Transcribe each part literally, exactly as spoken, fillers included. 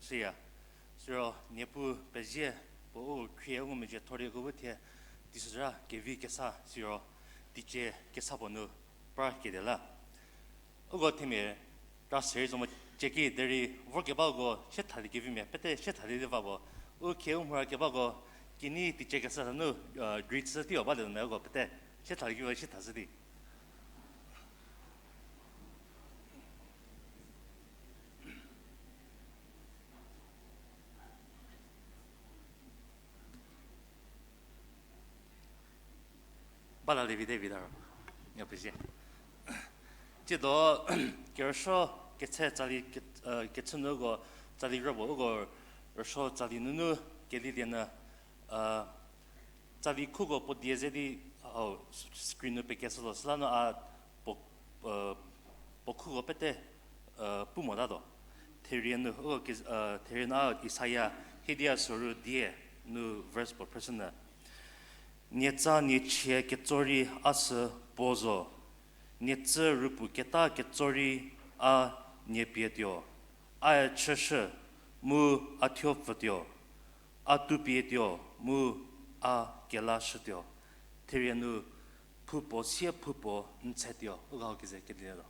Siya, siro Niepuu pezie, puo u khrie u ngumezhie thorieko bu thie, teisozha kevi kesa siro, teicie kesa puo nu pra kede la. Uko themia, kra serei zo mo, ceki derei vorkebako sie thalie kevimia pete sie thalie di va puo. U khie u mhura kebako, kinyi teicie kesa nu, greet shü tio balie me uko pete sie thalie kevi sie thashü di. Bala levi de vi da ro. Nyo pezie. Tsiedo, kerüsuo ketse tsali ke-, kechü nu uko, tsali rübo uko, rüsuo tsali nunu, kelilie nyü, tsali khuko puo die ze di, hau, screen nu pekeshü zo, süla nu a puo, puo khuko pete, pu motatuo. Therie nu, uko ke-, therie nu a Isaia, hiedia soru die nu verse puo phrüshünyü. Nietsa niechie ketso rei a sü puo zo, nietsü rüpu keta ketso rei a nie pietuo, a-e chüshü, mu a thuo pfütuo, a tu pietuo, mu a kelashütuo. Therie nu, phoupuo sie phoupuo n tsetuo, uko keze kelielo.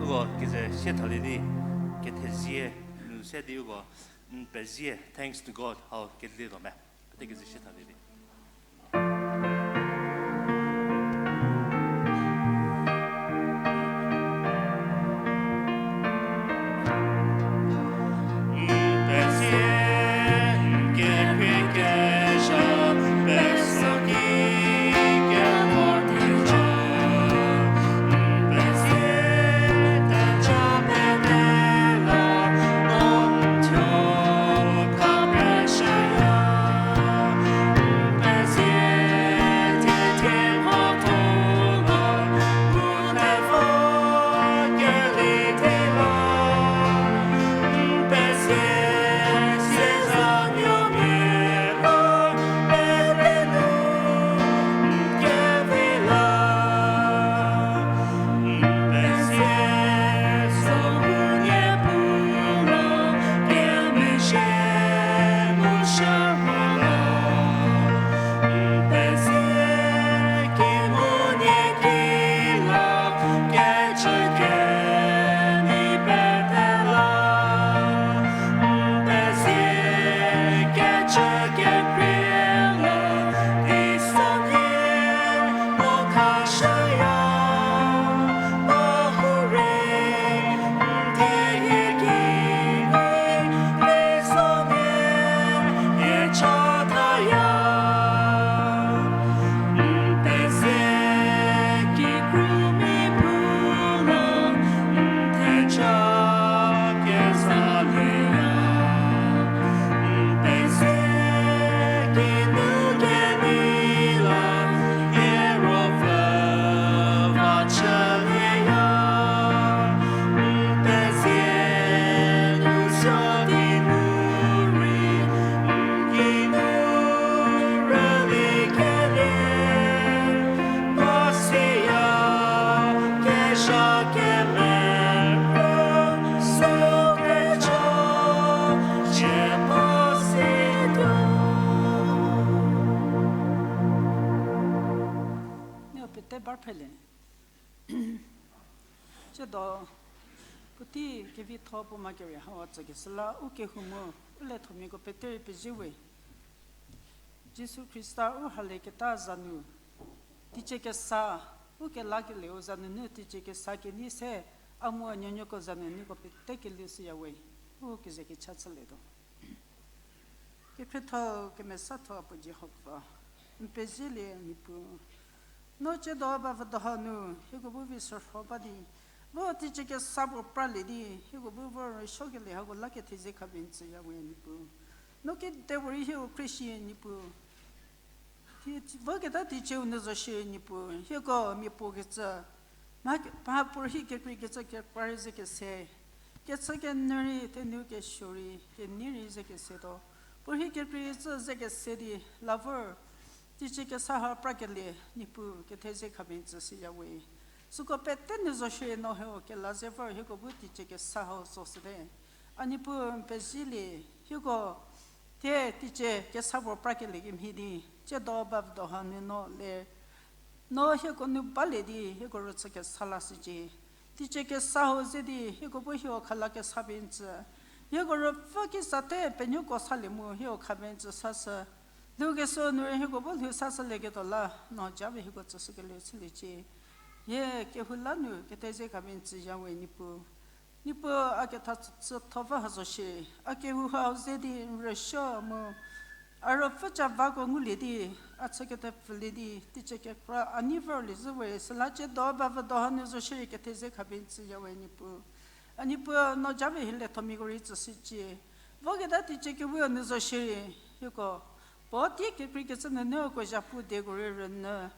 Uko keze sie thalie di, kethezie nu se di uko, n pezie, Thanks to God, hau kedi tuo me. Pete keze sie thalie di. Nieu pete bar phele. Tsiedo, puotei kevitho puo ma kerie hau tsükeshü la u kehou mu u lethomiako pete rei pezie we. Jisu Khrista u hale keta za nu, teicie kesa, u kelakelieu za nunu teicie kesa kenei se, a mu a nuonuoko za nu nieko pete keliu shüya we, u keze kecha chülietuo. Kekhrietho kemesatho Apuo Jihova, n pezielie Niepuu. No tsiedo ba vüdo hanu, hieko bu vi shürho ba di, vo teicie kesa puo pralie di, hieko bu vor rüsuokelie hako la kethezie khapie n tsüya we Niepuu. No kedipuorei hieko khrieshie Niepuu. Voketa teicieu nu zo shie Niepuu, hieko mia puo kecü, mha, mha puorei kekrei kecü kekra rei ze kese, kechü kenyü rei, thenu kesuo rei, kenei rei ze kesetuo. Puorei kekrei kecü ze kese di, la vor, teicie kesa ha prakelie, Niepuu, kethezie khapie n tsüshüya we. Süko pete nu zo shie no hieko kela ze vor, hieko bu teicie kesa hau zoshüte. A Niepuu n pezielie, hieko, thie teicie kesa puo prakelie kemhie di, tsiedo ba vüdo hanu no le, no hieko nu balie di, hieko rüchü kesa lashücie. Teicie kesa hau ze di, hieko bu hieko khala kesa pie n tsü. Hieko rüpfü kisa te penuoko salie mu hieko khapie n tsü sashü. Lhou kesuo nu rei hieko bu lhou sashülieketuo la, no japie hieko tsüshükelieu chüliecie. Hie kehou la nu kethezie khapie n tsüya we Niepuu. Niepuu a ketha tsütho va ha zo shie, a kehou hau ze di n rüsuo mu, A ruopfü ca vako ngulie di, a chükethepfülie di, teicie kekra a nei vorlie zhü we, süla ciedo bavüdo hanu zo shierei ketheze khapie n tsüya we Niepuu. A Niepuu no japie hie liethomiako rei tsüshücie. Voketa teicie kewe nu zo shierei, hieko puotei kekreikecü nunu uko zhapu dieko rei rünyü.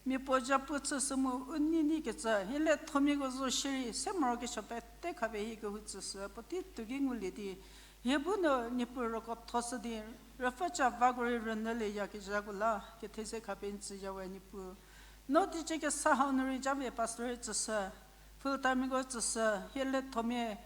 Mia puo zhapu chüshü mu u nei neikecü, hie liethomiako zo shierei, se morokesuo pete khapie hie kehou tsüshü, puotei tuo ki ngulie di, hie bu nu Niepuu rüko thoshü di, ruopfü ca vako rei rünyülieyakezhako la, ketheze khapie n tsüya we Niepuu. No teicie kesa hau nu rei japie pastor rei tsüshü, full timeko tsüshü, hie liethomia,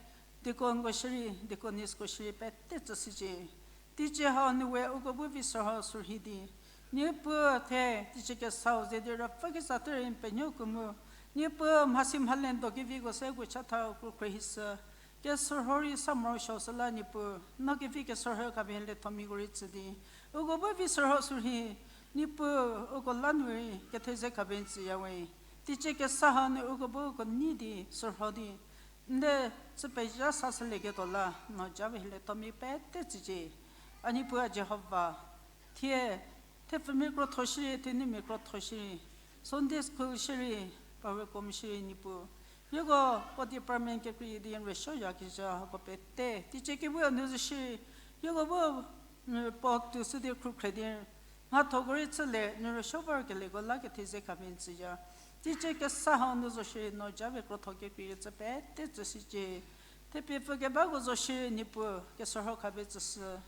deaconko shierei, deaconessko shierei pete tsüshücie. Teicie hau nu we uko bu vi sorho sürhei di, Niepuu the teicie kesau ze di ruopfü kezatü rei n penuoko mu, Niepuu mhasi mhale n do keviko se uko chatha uko khruohishü. Kesürho rei sa morosuo süla Niepuu, no kevi kesürho khapie hie liethomiako rei tsü di, uko bu vi sorho sürhei, Niepuu uko la nu rei ketheze khapie n tsüya we. Teicie kesa hau nu uko bu uko nei di sorho di, nde chü pezha sashülieketuo la, no japie hie liethomi pete tsücie. A Niepuu a Jihova, thie, thepfumia krotho shierei, thenumia krotho shierei, Sunday school shierei, program shierei Niepuu, hieko puo department kekrei di n rüsuoyakezha hako pete teicie kewe nu zo shierei, hieko bu, mm, puo tuoshü di khrukhre di, mhathoko rei chülie, n rüsuo vorkelieko la ketheze khapie n tsüya. Teicie kesa hau nu zo shierei no japie krotho kekreikecü pete tsüshücie. Thepiepfü kebako zo shierei Niepuu kesürho khapie tsüshü.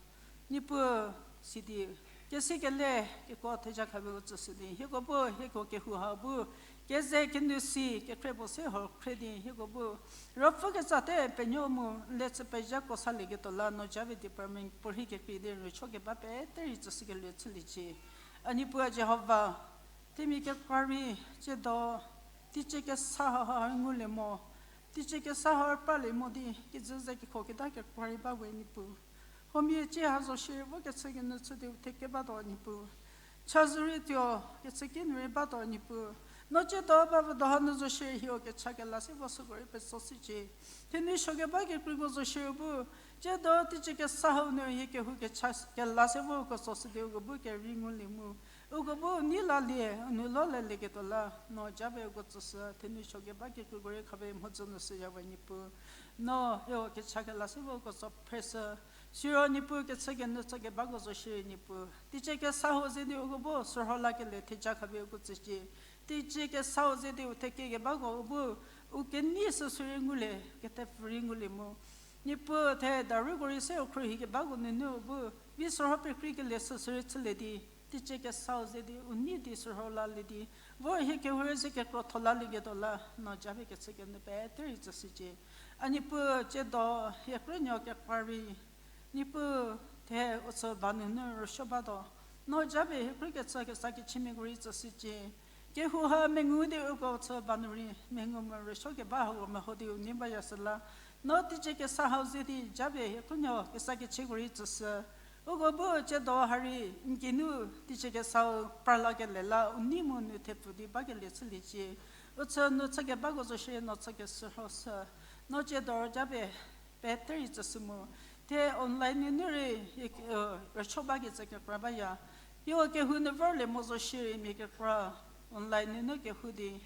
Niepuu, sidi, kesi kele, kekuo theja khapie u tsüshü di, hieko bu, hieko kehou ha bu, keze kenu si, kekhrie puo se ho khrie di, hieko bu, ruopfü kezate penuo mu, n le chü pezhako salieketuo la, no japie department puorhi kekrei di, n rüsuo keba pete rei tsüshükelie chüliecie. A Niepuu a Jihova, themia kekra rei, ciedo, teicie kesa ha ha ngulie mo, teicie kesa ha pralie mo di, kijü ze kekho keta kekra rei ba we Niepuu. Huomia cie ha zo shierei vo kechü kinu chü di u thekebatuo Niepuu. Chazou rei tuo, kechü kinu rei batuo Niepuu. No ciedo bavüdo hanu zo shierei hieko kecha kela se vo süko rei petsoshücie. Thenu suo keba kekreiko zo shierei bu, ciedo teicie kesa hau nu hie kehou kecha kela se vo uko tsoshü di uko bu kerei ngulie mu. Uko bu nei lalie, u nou lo lalieketuo la, no japie uko tsüshü, thenu suo keba kekreiko rei khapie mhodzü nu shüya we Niepuu. No hieko kecha kela se vo uko tso phreshü, siro Niepuu kechü kenu chü kebako zo shierei Niepuu. Teicie kesa hau ze di uko bu sürho lakelie theja khapie uko tsücie. Teicie kesa hau ze di u theke kebako u bu, u kenei süsü rei ngulie, kethepfü rei ngulie mu. Niepuu the daruko rei se u khruohi kebako nunu u bu, vi sürho pekreikelie süsü rei chülie di, teicie kesa hau ze di u nei di sürho lalie di, vo hie kehou rei ze kekrotho lalieketuo la, no japie kechü kenu pete rei tsüshücie. A Niepuu ciedo hie krünuo kekra rei, Niepuu the u chü ba nunu rüsuo batuo, no japie hie krü kechü kesa kechümiako rei tsüshücie. Kehou ha mengu di uko chü ba nu rei, mengu mu rüsuo keba hako meho di u nei baya süla, no teicie kesa hau ze di japie hie krünuo kesa kechüko rei tsüshü. Uko bu ciedo ha rei, n kinu teicie kesau pra lakelie la, u nei mu nu thepfu di bakelie chüliecie. U chü nu chü kebako zo shierei no chü kesürho shü. No ciedo japie pete rei tsüshü mu. The online nunu rei, rüsuo bakecü kekra baya. Hieko kehou nu vorlie mo zo shierei mia kekra online nunu kehou di,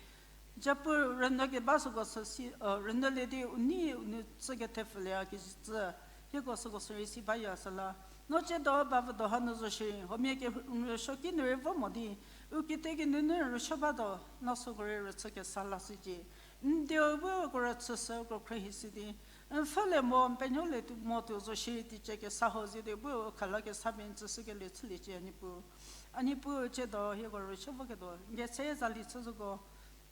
japu rünyü keba süko sü si, rünyülie di u nei u nou chü kethepfülie a kecü, hieko süko sü rei si baya süla. No ciedo bavüdo hanu zo shierei, huomia ke, rüsuo kinu rei vo mo di, u kitekinunu rüsuo batuo, no süko rei rüchü kesa lashücie. N dieu bu uko rüchüshü uko khruohishü di, n pfhülie mo, n penuolie tuo mo tuo zo shierei teicie kesa hau ze di bu u khala kesa pie n tsüshükelie chüliecie a Niepuu. A Niepuu ciedo hieko rüsuo voketuo, n ketse zali chü zoko,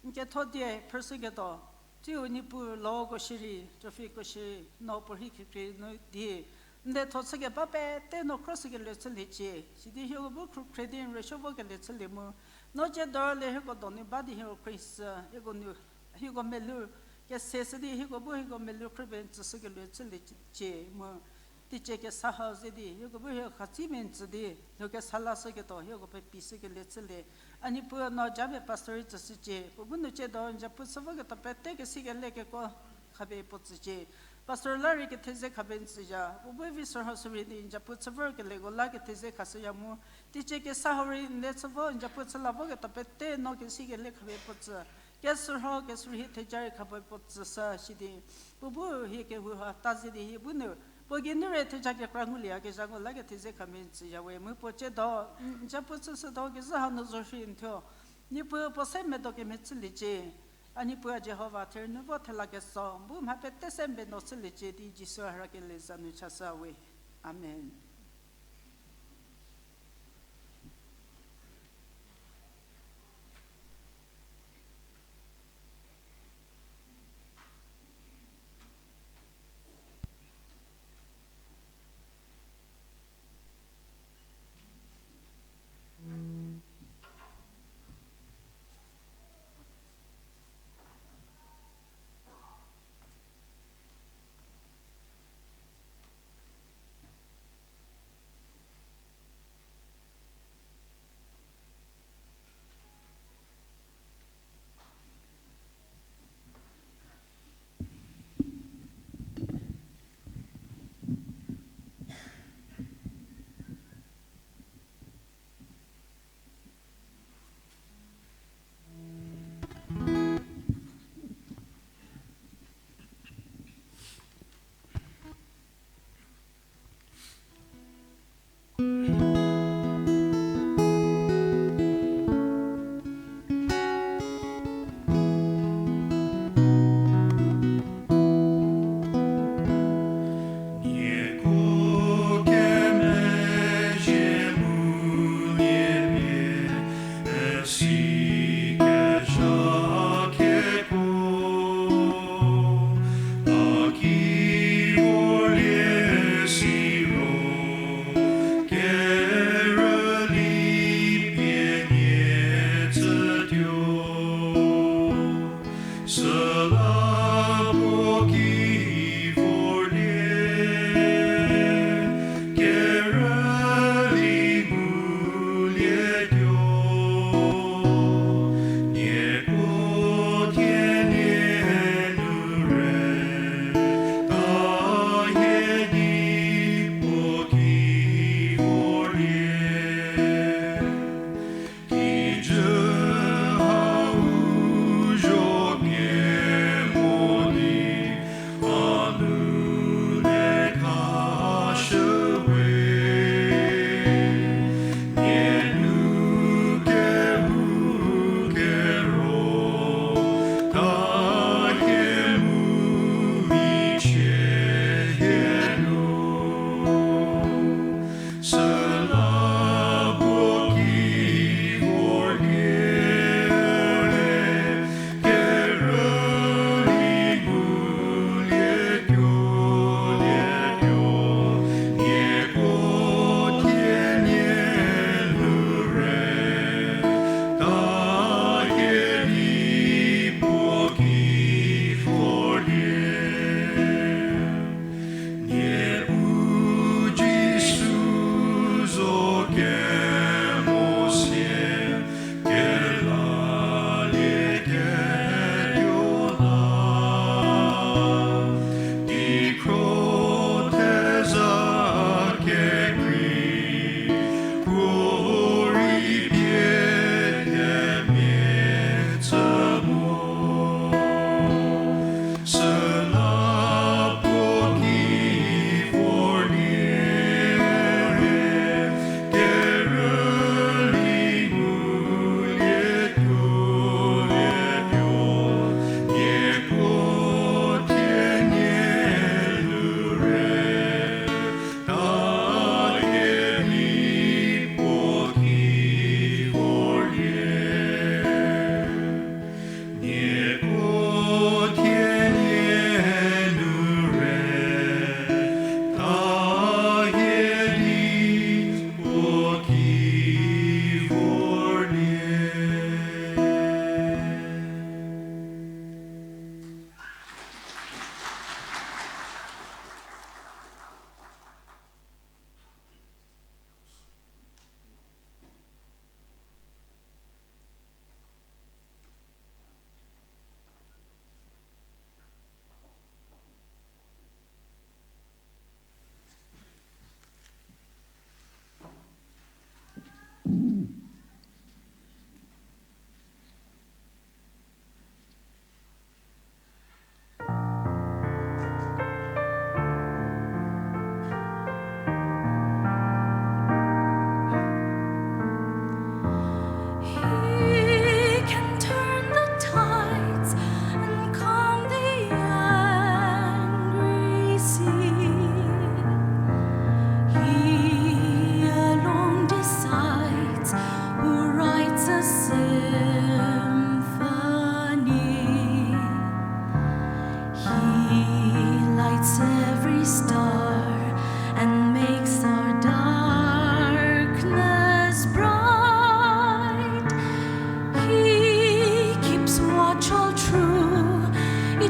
n ketho die phrüshüketuo, tsiu Niepuu loko shierei, trophyko shierei, no puorhi kekrei nu di, n detho chü keba pete no khroshükelie chüliecie, sidi hieko bu khruohi di n rüsuo vokelie chülie mu, no ciedo le hieko donu ba di hieko khruohishü, hieko nu, hieko melou, kese shü di hieko bu hieko melou khrüpie n tsüshükelie chüliecie mu. Teicie kesa hau ze di, hieko bu hie khatsi mia n tsü di, lhou kesa lashüketuo, hieko pepi shükelie chülie. A Niepuu no japie pastor rei tsüshücie, puo bu nu ciedo n japu chü voketuo pete kesi kele kekuo khapie puo tsücie. Pastor la rei ketheze khapie n tsüya, u bu vi sürho sürei di n japu chü vorkelieko la ketheze khashüya mu, teicie kesa hau rei n le chü vo n japu chü la voketuo pete no kesikelie khapie puo tsü, kesürho kesürhei theja rei khapie puo tsüshü sidi, puo bu hie kehou ha ta ze di hie bu nu, puo geinu rei theja kekra ngulieyakezhako la ketheze khapie n tsüya we, mu puo ciedo, n japu chüshütuo kezhü hanu zorhei n thuo, Niepuu puo se medo kemhie chüliecie. A Niepuu a Jihova, therünuo vo thela keso bu mha pete se mbe no chüliecie di Jisu a rhakele za nu chashü we. Amen.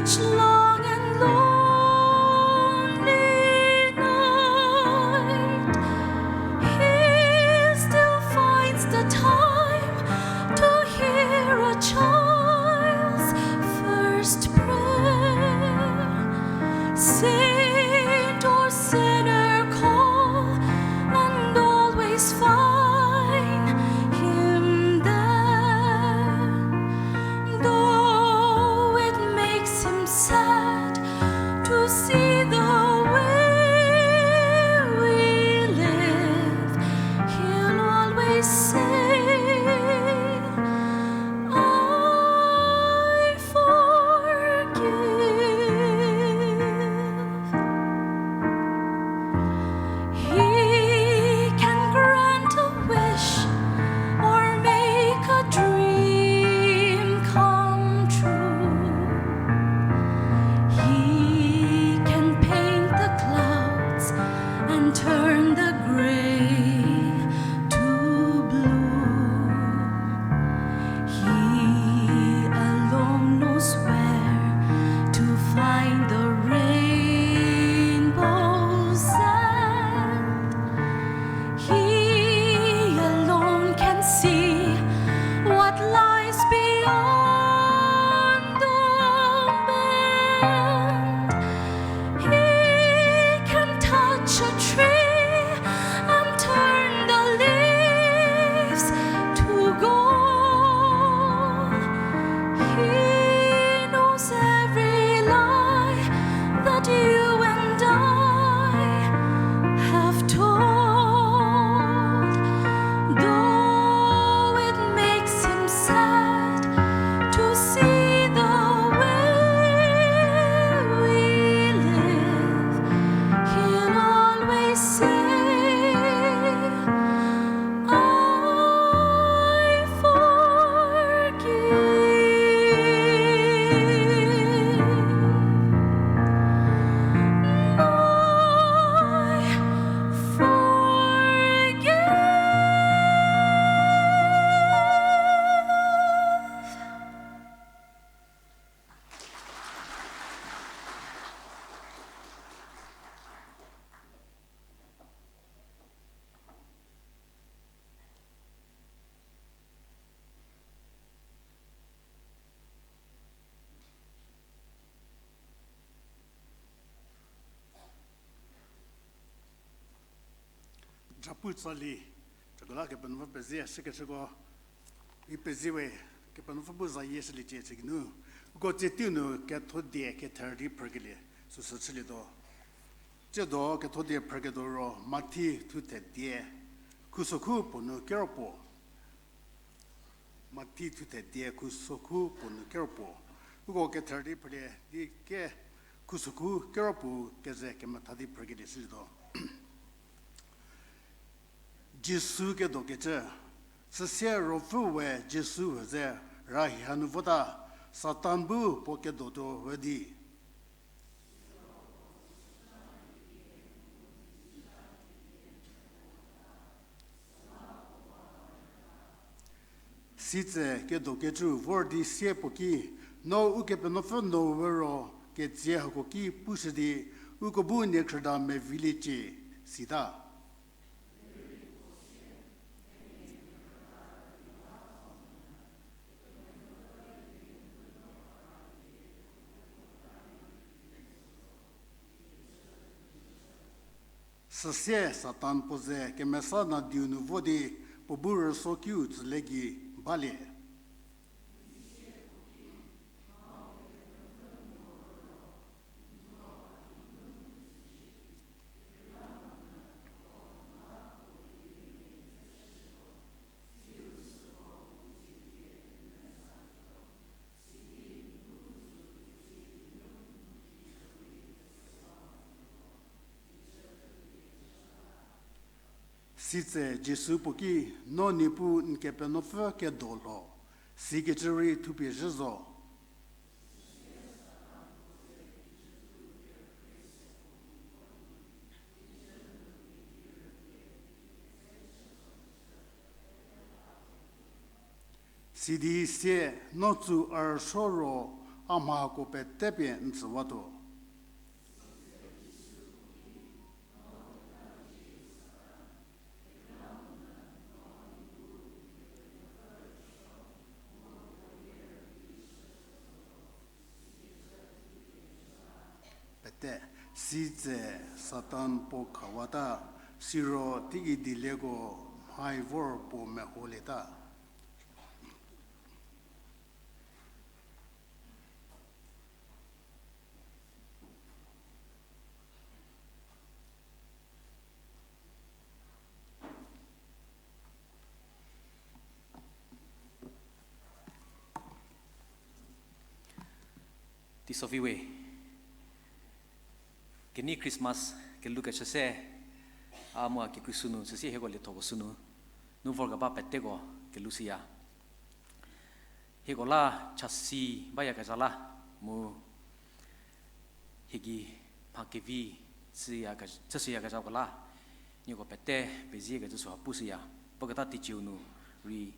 Long and lonely night, he still finds the time to hear a child's first prayer. Saint or sinner call, and always find him there. Though it makes him sad to see the way we live, he'll always say, "I forgive." He can grant a wish or make a dream come true. He can paint the clouds and turn the gray to blue. He alone knows where to find the rainbow's end. He alone can see what lies beyond the bend. He can touch a tree and turn the leaves to gold. He knows every lie that you and I have told. Though it makes him sad to see the way we live, he'll always say, "I forgive. I forgive." Japu tsali, cüko la Kepenuopfü pezie, sikecüko, i pezie we, Kepenuopfü bu zayie shüliecie chükinu, uko tsie teiu nu kethodie kether di phrükelie, süsü chülietuo. Tsiedo kethodie phrüketuo ro, Mathi thuthe die, khusokhu puo nu keropuo. Mathi thuthe die khusokhu puo nu keropuo. Uko kether di phrülie di ke khusokhu keropuo keze kemetha di phrükelie shütuo. Jisu kedokecü. Süsie ruopfü we Jisu huo ze rahi hanu vota, Satan bu puo kedotuo we di. Sitse kedokecü vor di sie puo ki, No Ukepenuopfü nuo we ro ketsie hako ki pushü di, uko bu niekhrüda meviliecie, sita. Süsie Satan puo ze kemesa nadiu nu vo di puo bu rüso kiu tsüle gei balie. Sitse Jisu puo ki, No Niepuu n Kepenuopfü kedo lho, sikecü rei thupie zhü zo. Sidi sie, No tsü a rüsuo ro, A mhako pete pie n tsüwatuo. Pete, sitse Satan puo khawata, siro teigei dielieko mhai vor puo meholieta. Teisovi we, kenei Christmas kelukeshü se, a mu a kekreisü nu, süsie hieko liethoko sünu, nu vorkeba peteko kelushüya. Hieko la chasi bayakezha la, mu hie gei mha kevi chüyakezhako la, nieko pete peziekecü süha pushüya, voketa teicieu nu rei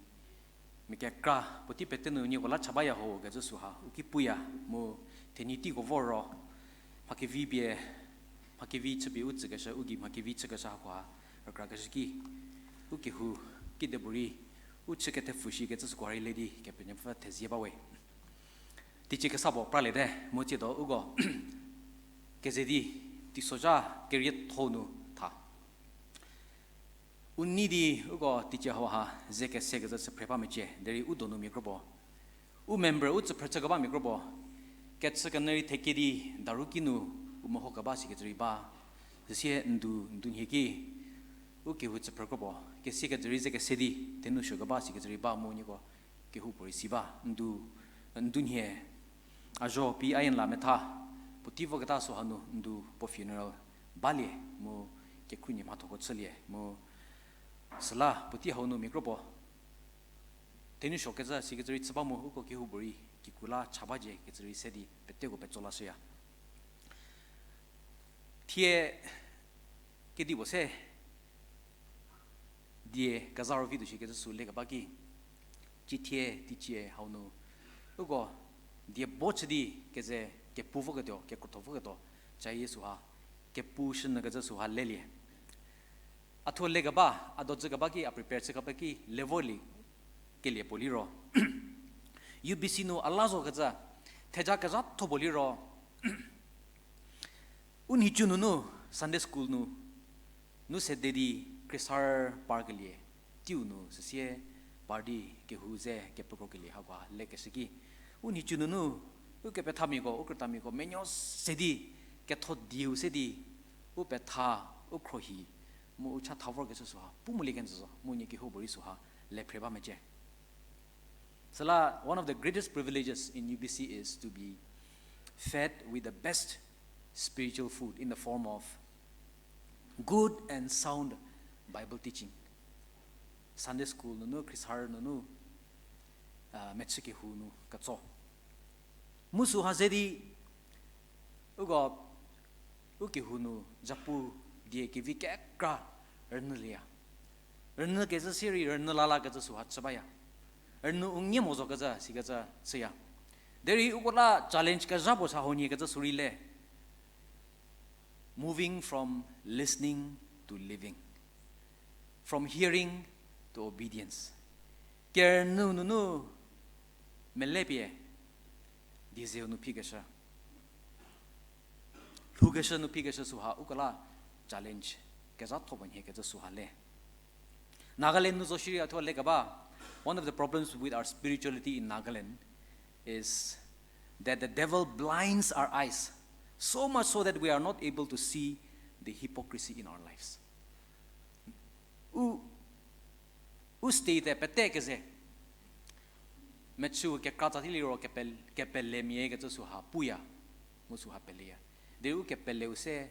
mia kekra puotei pete nu nieko la cha baya ho kecü süha u ki puya, mu thenyi teiko vor ro, mha kevi pie, mha kevi chüpie u tsükeshü, u gei mha kevi chükeshü hakoha rükrakeshü ki, u kehou kidepuorei, u chü kethepfü shikecü süko rei le di Kepenuopfü thezie bawe. Teicie kesa puo praliete, mu tsiedo uko keze di teisozha kerietho nu tha. U nei di uko teicie hauha ze kesekecü chüphre ba mecie, derei u donu mia kropuo, u member u chüphrü chükeba mia kropuo, kechükenyü rei thekie di daru kinu u mehokeba sikecü rei ba, süsie ndu, ndunhie ki, u kehou chüphrü kropuo, kesiekecü rei ze kese di, thenu suokeba sikecü rei ba mu nieko kehoupuorei si ba, ndu, ndunhie, a zho pi ayin la metha, puotei voketa süha nu ndu puo funeral balie, mu kekhruohi mhathoko chülie, mu süla puotei hau nu mia kropuo, thenu suokecü sikecü rei chü ba mu uko kehoupuorei kikru la cha bacie kecü rei se di peteko petso lashüya. Thie kedipuo se die kezha ro vi tuo shikecü sü lekeba ki, cithie teicie hau nu uko die bo chü di keze kepu voketuo, kekrotho voketuo, cayie süha, kepu shünyükecü süha lelie. A thuo lekeba, a dojü keba ki, a prepare chü keba ki, le volie kelie puo liro, U B C nu a la zokecü, theja kezhatho puo liro, u nhicu nunu Sunday school nu, nu sede di khriesar parkelie, teiu nu süsie par di kehou ze kepekrokelie hakoha lekeshü ki, u nhicu nunu, u kepethamiako, u krütamiako menuo se di, ketho dieu se di, u petha, u khruohi, mu u chatha vorkecü süha pu molie kenjü zo, mu nie kehoupuorei süha le phre ba mecie. Süla, one of the greatest privileges in U B C is to be fed with the best spiritual food in the form of good and sound Bible teaching. Sunday school nunu, khriesar nunu, mechü kehou nu ketso. Mu süha ze di, uko, u kehou nu japu die kevi kekra rünyülieya. Rünyü kezhü sirei rünyü lalakecü süha chü baya. Rünyü u nie mo zokecü sikecü chüya. Derei uko la challenge kezha puo sa huonie kecü sü rei le. Moving from listening to living, from hearing to obedience. Kerünyü nunu melepie diezeu nu phikeshü, lhoukeshü nu phikeshü süha uko la challenge kezhatho puo nhie kecü süha le. Nagaland nu zo shierei a thuo lekeba, one of the problems with our spirituality in Nagaland is that the devil blinds our eyes so much so that we are not able to see the hypocrisy in our lives. U, u state pete keze, mechü kekra tsa ti liro kepe-, kepelemia kecü süha puya, mu süha peleya. Derei u kepeleu se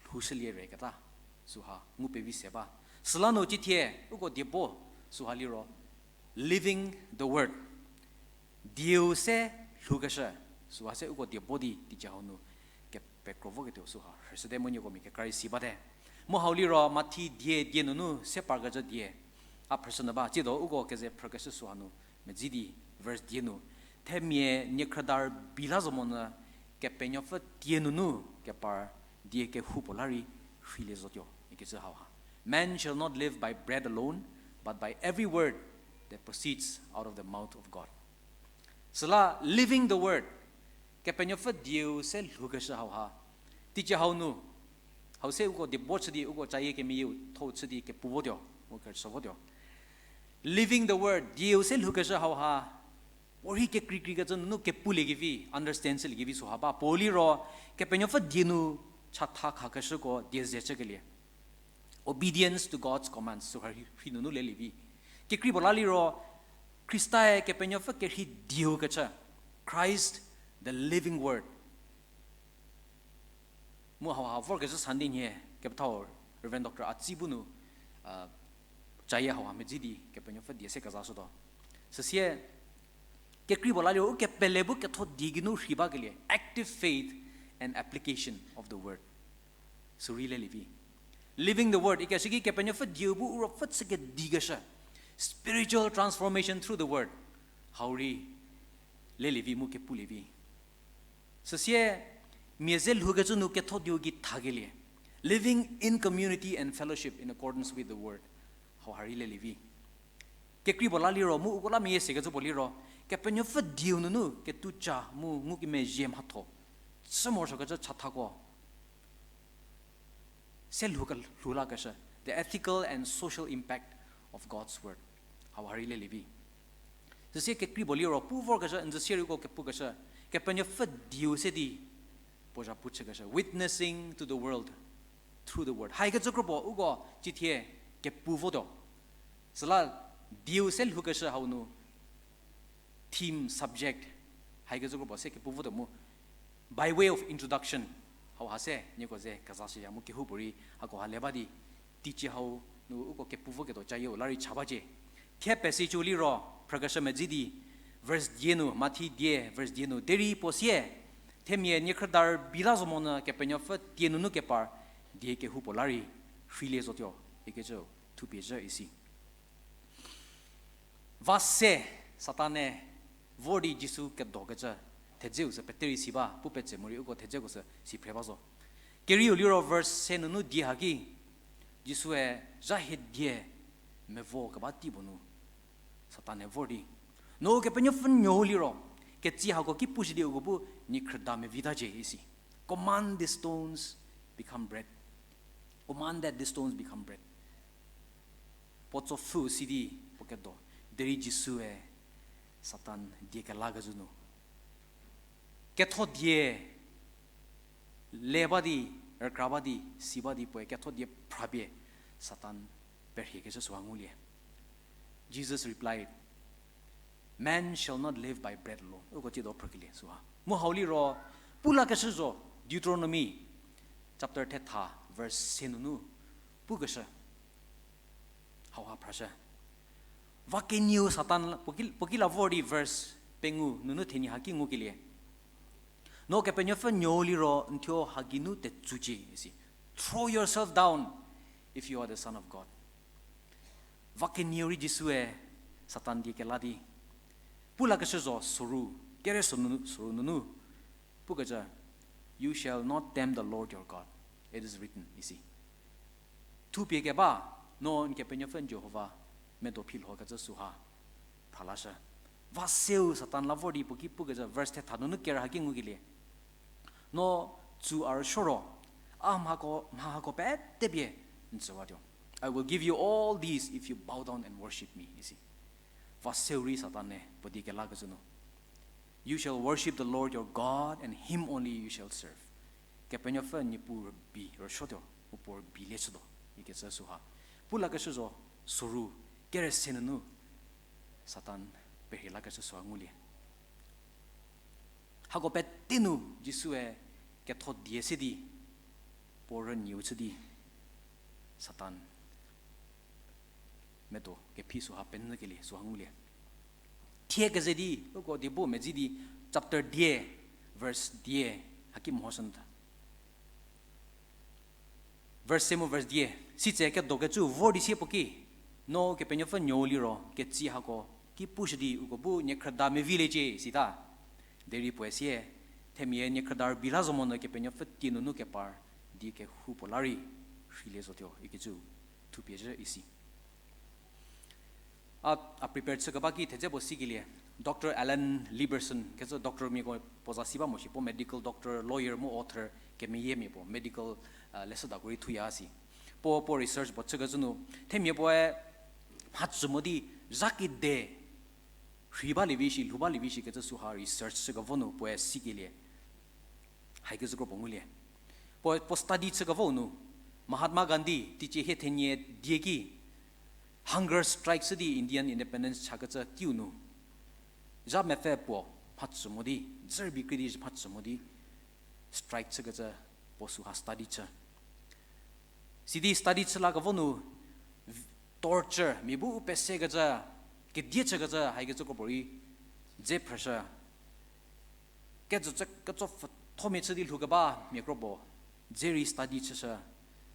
lhoushülie reketa, süha ngu pevi se ba. Süla nu cithie, uko diebo süha liro, living the word. Dieu se lhoukeshü, süha se uko diebo di teicie hau nu kepekro voketuo süha rhüshüte mu nieko mia kekra rei si bate. Mu hau liro Mathi die, die nunu se parkecü die, a phrüshü nyü ba, tsiedo uko keze phrükeshü süha nu medzi di, verse die nu, themia niekhrüda rübei la zo monyü Kepenuopfü die nunu kepar die kehoupuo la rei rheilie zotuo ikecü hauha. Man shall not live by bread alone, but by every word that proceeds out of the mouth of God. Süla living the word, Kepenuopfü dieu se lhoukeshü hauha. Teicie hau nu, hau se uko diebo chü di uko cayie kemeyieu tho chü di kepu votuo, uko kerüchü votuo. Living the word, dieu se lhoukeshü hauha. Puorei kekreikreikecü nunu kepuliekevi, understand chüliekevi süha ba. Puo liro, Kepenuopfü die nu chatha khakeshüko die ze chükelie. Obedience to God's commands, süha rhi, rhi nunu lelie vi. Kekreipuo la liro, Khristae Kepenuopfü kerhei dieu kecü, Christ, the living word. Mu hauha vorkezhü Sunday nhie, kepethau Reverend Doctor Atsi bu nu, cayie hauha medzi di Kepenuopfü die se kezashütuo. Süsie, kekreipuo la liro, u kepele bu ketho die geinu rhei bakelie, active faith and application of the word. Sürei lelie vi. Living the word, ikeshü ki Kepenuopfü dieu bu u ruopfü chü kedikeshü. Spiritual transformation through the word. Hau rei lelie vi mu kepulie vi. Süsie, mia ze lhoukecü nu ketho dieu gei thakelie. Living in community and fellowship in accordance with the word. Hauha rei lelie vi. Kekreipuo la liro, mu uko la meyie sekecü puo liro, Kepenuopfü dieu nunu ketuca mu ngukemezhie mhatho chü morosuokecü chathako se lhou ke-, lhou lakeshü, the ethical and social impact of God's word. Hauha rei lelie vi. Süsie kekreipuo liro, pu vorkezhü, n zü sierei uko kepukeshü, Kepenuopfü dieu se di puo zhapu chükeshü, witnessing to the world through the word. Haikecü kropuo uko cithie kepu votuo. Süla dieu se lhoukeshü hau nu theme, subject, haikecü kropuo se kepu votuo mu, by way of introduction, hauha se nieko ze kezashüya mu kehoupuorei hakoha le ba di, teicie hau nu uko kepu voketuo cayie u la rei cha bacie. Thie passage-u liro, phrükeshü medzi di, verse die nu, Mathi die, verse die nu, derei puo sie, themia niekhrüda rübei la zo monyü Kepenuopfü tie nunu kepar die kehoupuo la rei rheilie zotuo ikecü thupie zhü isi. Va se, Satan-e vor di Jisu kedokecü thedzeu sü peterei si ba, pu petse morei uko thedzeko sü si phre ba zo. Kerieu liro verse se nunu die haki, Jisue zha hie die mevo keba tei puo nu Satan-e vor di, no Kepenuopfü Nuou liro, ketsi hako ki pushü di uko bu niekhrüda mevitacie isi. Command the stones become bread. Command that the stones become bread. Puo tsopfhü si di puo kedo, derei Jisue Satan die kelakezhü nu ketho die le ba di, rükra ba di, si ba di puoe ketho die phrapie Satan perhiekeshü süha ngulie. Jesus replied, Man shall not live by bread alone. Uko tsiedo phrükelie süha. Mu hau liro, pu lakeshü zo, Deuteronomy chapter thetha, verse se nunu pukeshü. Hauha phrashü. Va kenieu Satan la, puo ki, puo ki la vor di verse pengou nunu thenie haki ngukelie. No Kepenuopfü Nuou liro n thuo ha geinu tetsucie isi. Throw yourself down if you are the Son of God. Va kenieu rei Jisue Satan die kela di, pu lakeshü zo soru, kere soru nunu, soru nunu pukecü, You shall not tempt the Lord your God. It is written, isi. Thupie keba, no n Kepenuopfü n Jihova medo phi lhokecü süha phralashü. Va seu Satan la vor di puo ki pukecü verse thetha nunu kere haki ngukelie. No tsu a rüsuo ro, a mhako, mha hako petepie n tsüwatuo. I will give you all these if you bow down and worship me, isi. Va seu rei Satan-e puo die kelakecü nu, You shall worship the Lord your God, and him only you shall serve. Kepenuopfü Niepuu rübei rüsuotuo, mu puo rübei le chütuo ikecü süha. Pu lakeshü zo soru, kere se nunu Satan perhie lakeshü süha ngulie. Hako pete nu Jisue ketho die se di, puo rünieu chü di, Satan medo kephi süha penyükelie süha ngulie. Thie keze di, uko die bu medzi di, chapter die, verse die, haki mehoshünyü tha. Verse se mu verse die, sitse kedokecü vor di sie puo ki, no Kepenuopfü Nuou liro, ketsi hako ki pushü di uko bu niekhrüda meviliecie sita. Derei puoe sie, themia niekhrüda rübei la zo monyü Kepenuopfü tie nunu kepar di kehoupuo la rei rheilie zotuo ikecü thupie zhü isi. A, a prepare chükeba ki thedze puo sikelie, Doctor Alan Lieberson kecü doctor miako puo za si ba mo shi, puo medical doctor, lawyer mu author, kemeyiemia puo medical, a, leshüdako rei thuya si. Puo, puo research puo chükecü nu, themia puoe mhacü mo di zha kede rhei balievi shi, lhou balievi shi kecü süha research chükevo nu puoe sikelie. Haikecü kro puo ngulie. Puo, puo study chükevou nu, Mahatma Gandhi, teicie hie thenie die ki, hunger strike chü di Indian independence chakecü teiu nu, zha mepfü puo mhacü mo di, dzü rübei krie di mhacü mo di, strike chükecü puo süha study chü. Sidi study chü lakevo nu, v-, torture, mia bu u pesekecü, kedie chükecü, haikecü kro puorei, dze phrüshü. Kecü chü, ketso pfhüthomia chü di lhoukeba mia kro puo, dze rei study chüshü.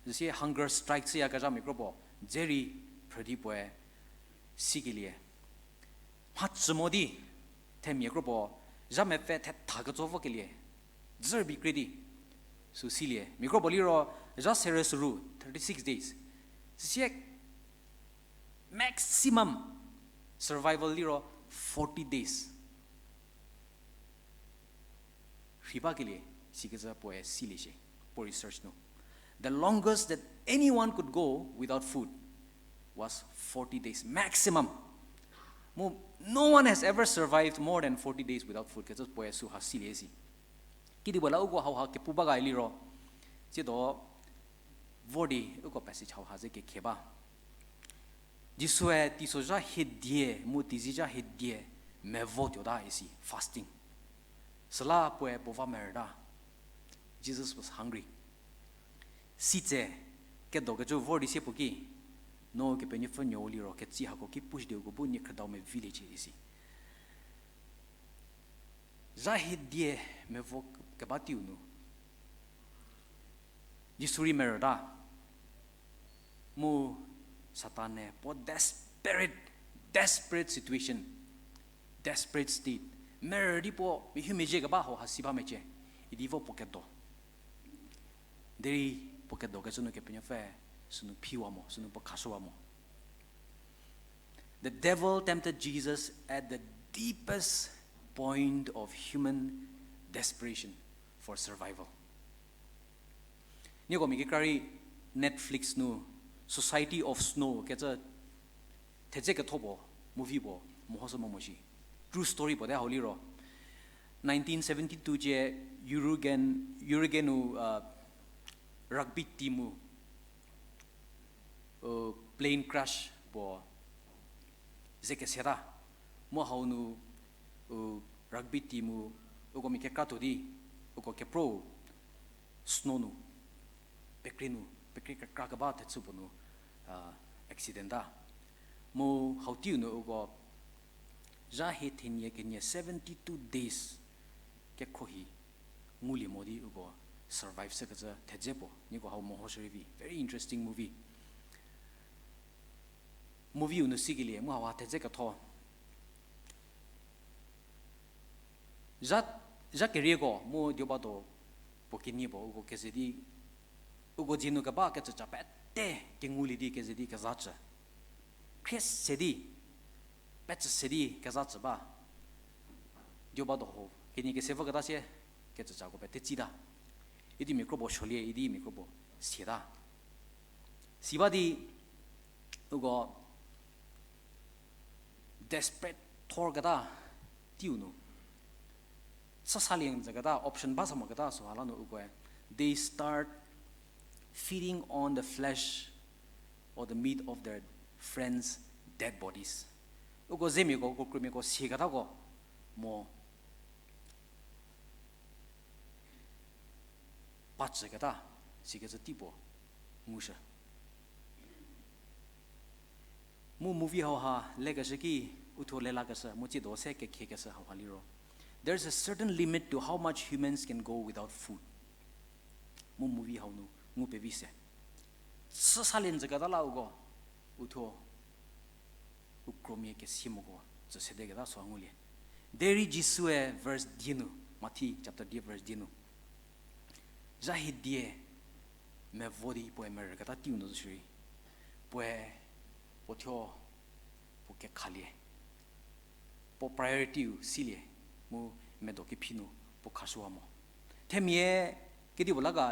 Süsie hunger strike chüyakezha mia kro puo, dze rei phrü di puoe sikelie. Mhacü mo di, themia kro puo, zha mepfü thetha ketso vokelie, dzü rübei krie di, sü silie. Mia kro puo liro, zha serü süru, thirty-six days. Süsie maximum survival liro forty days. Rhei bakelie, sikecü puoe silie shie, puo research nu. The longest that anyone could go without food was forty days maximum. Mu, no one has ever survived more than forty days without food kecü puoe süha silie si. Kedipuo la uko hauha kepu ba ga liro, tsiedo vor di uko passage hauha ze kekhie ba. Jisue teisozha hiedie mu teizizha hiedie mevo tuota isi, fasting. Süla puoe puo va merüta. Jesus was hungry. Sitse, kedokecü vor di sie puo ki, no Kepenuopfü nuou liro ketsi hako ki pushü di uko bu niekhrüdau meviliecie isi. Zha hiedie mevo keba teiu nu, Jisu rei merüta. Mu Satan-e puo desperate, desperate situation, desperate state, merü di puo mehumezhie keba hauha si ba mecie, idi vo puo kedo. Derei puo kedokecü nu Kepenuopfü sünu phiwa mo, sünu puo khashüwa mo. The devil tempted Jesus at the deepest point of human desperation for survival. Nieko mia kekra rei Netflix nu Society of Snow kecü thedze ketho puo, movie puo, mehoshü mo mo shi. True story puo te hau liro, nineteen seventy-two cie Uruguay, Uruguay nu, uh, rugby team-u, uh, plane crash puo ze keseta. Mu hau nu, uh, rugby team-u, uko mia kekra tuo di, uko kepro snow nu, pekrie nu, pekrie kekra keba thechü puo nu, uh, accident ta. Mu hau teiu nu uko zha hie thenie kenie seventy-two days kekhruohi ngulie mo di uko survive shükecü thedze puo, nieko hau mehoshü rei vi. Very interesting movie. Movie-u nu sikelie mu hauha thedze ketho. Zha, zha kerieko mu Diobado puo kenie puo uko keze di, uko dzie nu keba kecüca pete kengulie di keze di kezha cü. Khrie se di, pecü se di kezha cü ba. Diobado ho kenie kese voketa sie kecücako pete tsita. Idi mia kro puo suolie, idi mia kro puo siata. Si ba di uko desperate thorketa teiu nu, chü salie züketa option ba sa moketa süha la nu ukoe, they start feeding on the flesh or the meat of their friends' dead bodies. Uko zemiako, uko krümiako siaketako mo pacüketa, sikecü tei puo ngushü. Mu movie hauha lekeshü ki, uthuo lelakeshü mu tsiedo se kekhiekeshü hauha liro, there is a certain limit to how much humans can go without food. Mu movie hau nu ngu pevi se, chü salie züketa la uko, uthuo u kromia kesie moko tsü sedeketa süha ngulie. Derei Jisue verse die nu, Mathi chapter die verse die nu, zha hie die mevo di puoe merüketa teiu nu zo shierei, puoe puo thuo puo kekhalie, puo priority-u silie, mu medo kephi nu puo khashüwa mo. Themia kedipuo la ga,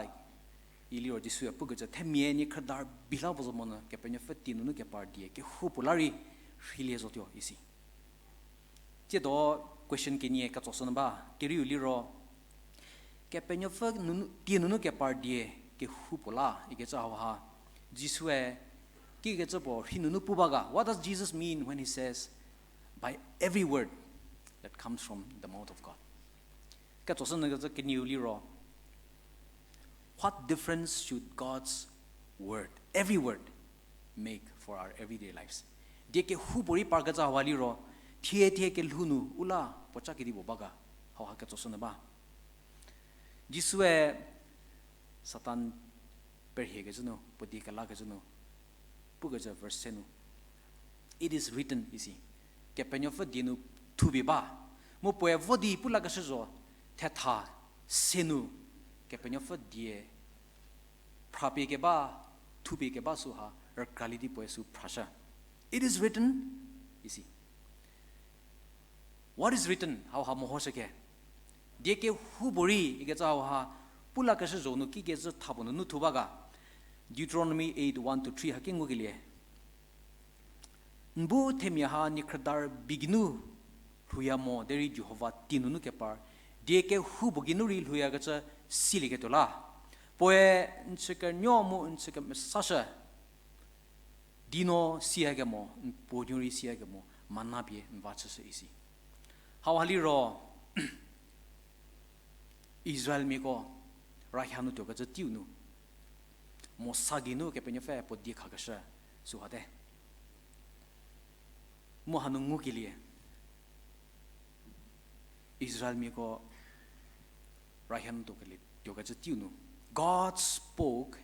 iliro Jisue pukecü themia niekhrüda rübei la puo zo monyü Kepenuopfü tie nunu kepar die kehoupuo la rei rheilie zotuo isi. Tsiedo question kenie ketsoshünyü ba, kerieu liro, Kepenuopfü nunu, tie nunu kepar die kehoupuo la ikecü hauha, Jisue kikecü puo rhei nunu pu ba ga? What does Jesus mean when he says, by every word that comes from the mouth of God? Ketsoshünyükecü kenieu liro, what difference should God's word, every word, make for our everyday lives? Die kehoupuorei parkecü hauha liro, thie thie kelhou nu u la puoca kedipuo ba ga? Hauha ketsoshünyü ba. Jisue Satan perhiekecü nu, puo die kelakecü nu, pukecü verse se nu, It is written, isi. Kepenuopfü die nu thupie ba. Mu puoe vo di pu lakeshü zo, thetha se nu, Kepenuopfü die phrapie keba, thupie keba süha rükralie di puoe sü phrashü. It is written, isi. What is written? Hauha mehoshü ke. Die kehoupuorei ikecü hauha, pu lakeshü zo nu kikecü thapuo nunu thu ba ga? Deuteronomy eight, one to three haki ngukelie. N bu themia ha niekhrüda rübei geinu lhouya mo derei Jihova tie nunu kepar die kehoupuo geinu rei lhouyakecü silieketuo la. Puoe n chükenuo mu n chükemesashü di no siyakemo, n puo nuo rei siyakemo, mana pie n va chüshü isi. Hauha liro, Israelmiako rayha nu tuokecü teiu nu, Mosa geinu Kepenuopfü puo die khakeshü sühate. Mu hanu ngukelie, Israelmiako rayha nu tuokelie, tuokecü teiu nu, God spoke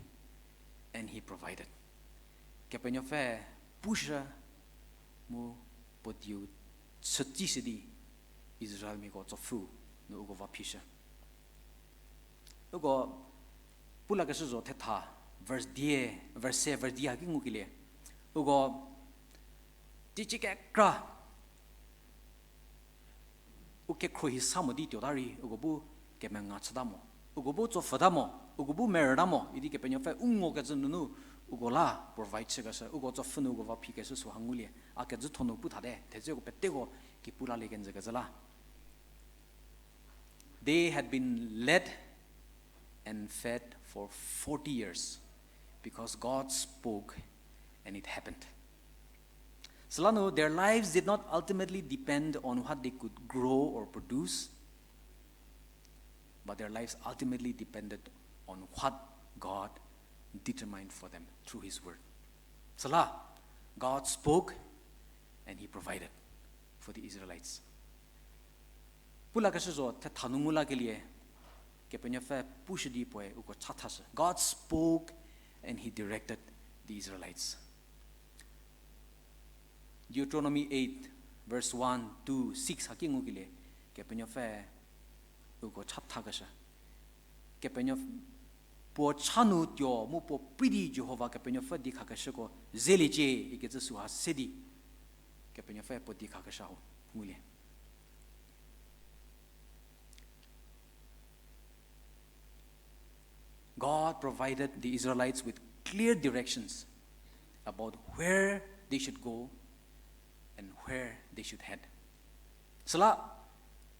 and he provided. Kepenuopfü pushü mu puo dieu chütishü di Israelmiako tsopfü nu uko va phishü. Uko pu lakeshü zo thetha, verse die, verse se, verse die haki ngukelie. Uko teicie kekra u kekhruohi sa mo di tuota rei, uko bu kemenga chüta mo, uko bu tsopfhüta mo, uko bu merüta mo idi Kepenuopfü u ngokecü nunu uko la provide chükeshü, uko tsopfhü nu uko va phikeshü süha ngulie. A kejütho nu pu thate, thedzeko peteko ki pu lalie kenjü kezhü la. They had been led and fed for forty years because God spoke and it happened. Süla nu, their lives did not ultimately depend on what they could grow or produce, but their lives ultimately depended on what God determined for them through his word. Süla, God spoke and he provided for the Israelites. Pu lakeshü zo thetha nu ngu lakelie, Kepenuopfü pushü di puoe uko chathashü. God spoke and he directed the Israelites. Deuteronomy eight, verse one, two, six haki ngukelie, Kepenuopfü uko chathakeshü. Kepenuo-, puo cha nu tuo mu puo prei di Jihova Kepenuopfü die khakeshüko zeliecie ikecü süha se di, Kepenuopfü puo die khakeshü hau ngulie. God provided the Israelites with clear directions about where they should go and where they should head. Süla,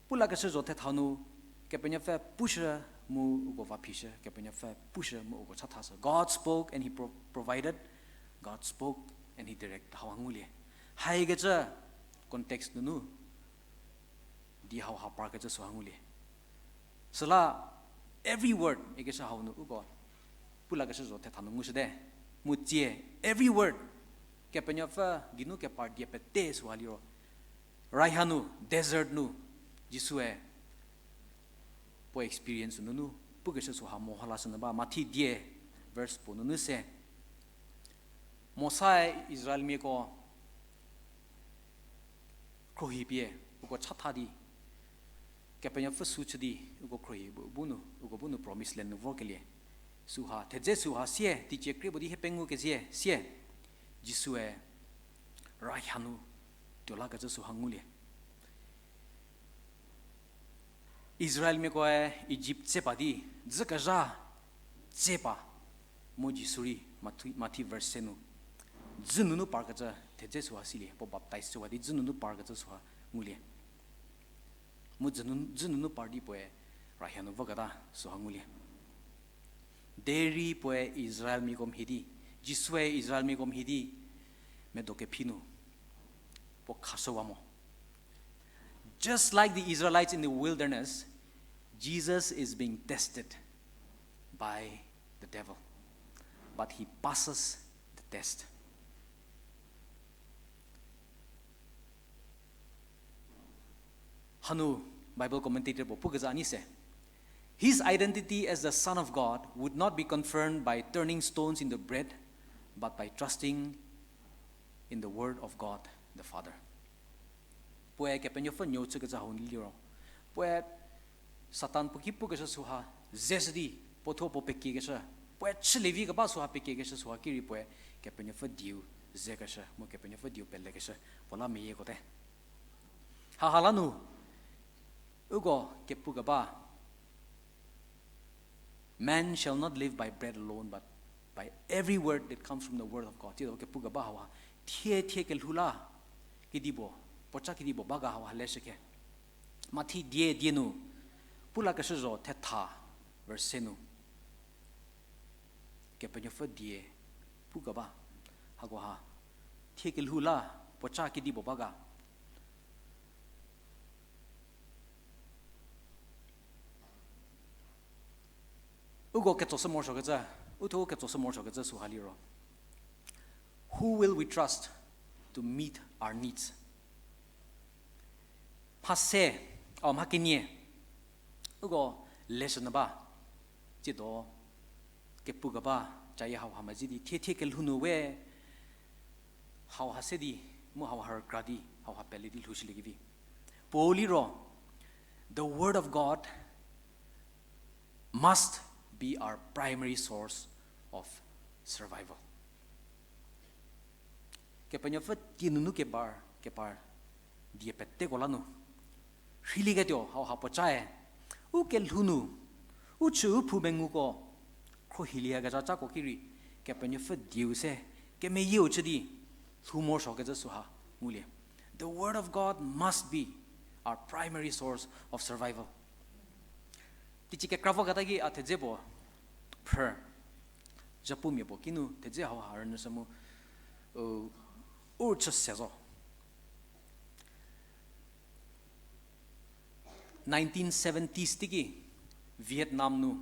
pu lakeshü zo thetha nu, Kepenuopfü pushü mu uko va phishü, Kepenuopfü pushü mu uko chathashü. God spoke and he pro-, provided. God spoke and he directed. Hauha ngulie. Haikecü context nunu di hauha parkecü süha ngulie. Süla every word ikeshü hau nu uko pu lakeshü zo thetha nu ngushüte. Mu tsie every word Kepenuopfü geinu kepar die pete süha liro, raiha nu, desert nu, Jisue puo experience nunu pukeshü süha meho lashünyü ba. Mathi die, verse puo nunu se, Mosae Israelmiako khrohi pie, uko chatha di, Kepenuopfü sü chü di, uko khrohi bu, bu nu, uko bu nu promised land nu vorkelie. Süha, thedze süha sie, teicie krie puo di hie pengou kezie, sie, Jisue, rahanu, tuo lakecü süha ngulie. Israelmiakoe Egypt tse pa di, dzükezha tse pa, mu Jisu rei Mathi, Mathi verse se nu, dzü nunu parkecü thedze süha silie, puo baptize chüwa di dzü nunu parkecü süha ngulie. Mu dzü nu, dzü nunu par di puoe rahanu voketa süha ngulie. Derei puoe Israelmiako mhie di, Jisue Israelmiako mhie di, medo kephi nu, puo khashüwa mo. Just like the Israelites in the wilderness, Jesus is being tested by the devil, but he passes the test. Hanu Bible commentator puo pukezha a nei se, His identity as the Son of God would not be confirmed by turning stones into bread, but by trusting in the word of God the Father. Puoe Kepenuopfü nuou chükecü hau liro, puoe Satan puo ki pukeshü süha ze shü di, puo thuo puo pekiekeshü, puoe chülievi keba süha pekiekeshü süha ki rei puoe Kepenuopfü dieu zekeshü mu Kepenuopfü dieu pelekeshü puo la meyieko te. Haha la nu, uko kepu keba, Man shall not live by bread alone, but by every word that comes from the word of God. Tsiedo kepu keba hauha, thie thie kelhou la, kedipuo, puoca kedipuo ba ga hauha leshükhe. Mathi die die nu, pu lakeshü zho thetha, verse se nu. Kepenuopfü die pu keba, hakoha, thie kelhou la, puoca kedipuo ba ga. Uko ketsoshü morosuokecü, uthuo ketsoshü morosuokecü süha liro, who will we trust to meet our needs? Mha se, o, mha kenie, uko leshü nyü ba, tsiedo kepu keba, cayie hauha mezhie di, thie thie kelhou nu we, hauha se di, mu hauha rükra di, hauha pele di lhoushüliekevi. Puou liro, the word of God must be our primary source of survival. Kepenuopfü tie nunu kepar, kepar die peteko la nu, rheilieketuo hauha puocae, u kelhou nu, u chü u phou menguko, khrohilieyakezha cako ki rei, Kepenuopfü dieu se, kemeyieu chü di, lhou morosuokecü süha ngulie. The word of God must be our primary source of survival. Teicie kekra voketa ki a thedze puo phrü, zhapumia puo kinu thedze hauha rünyüshü mu, u, u chü se zo. Nineteen seventies teiki Vietnam nu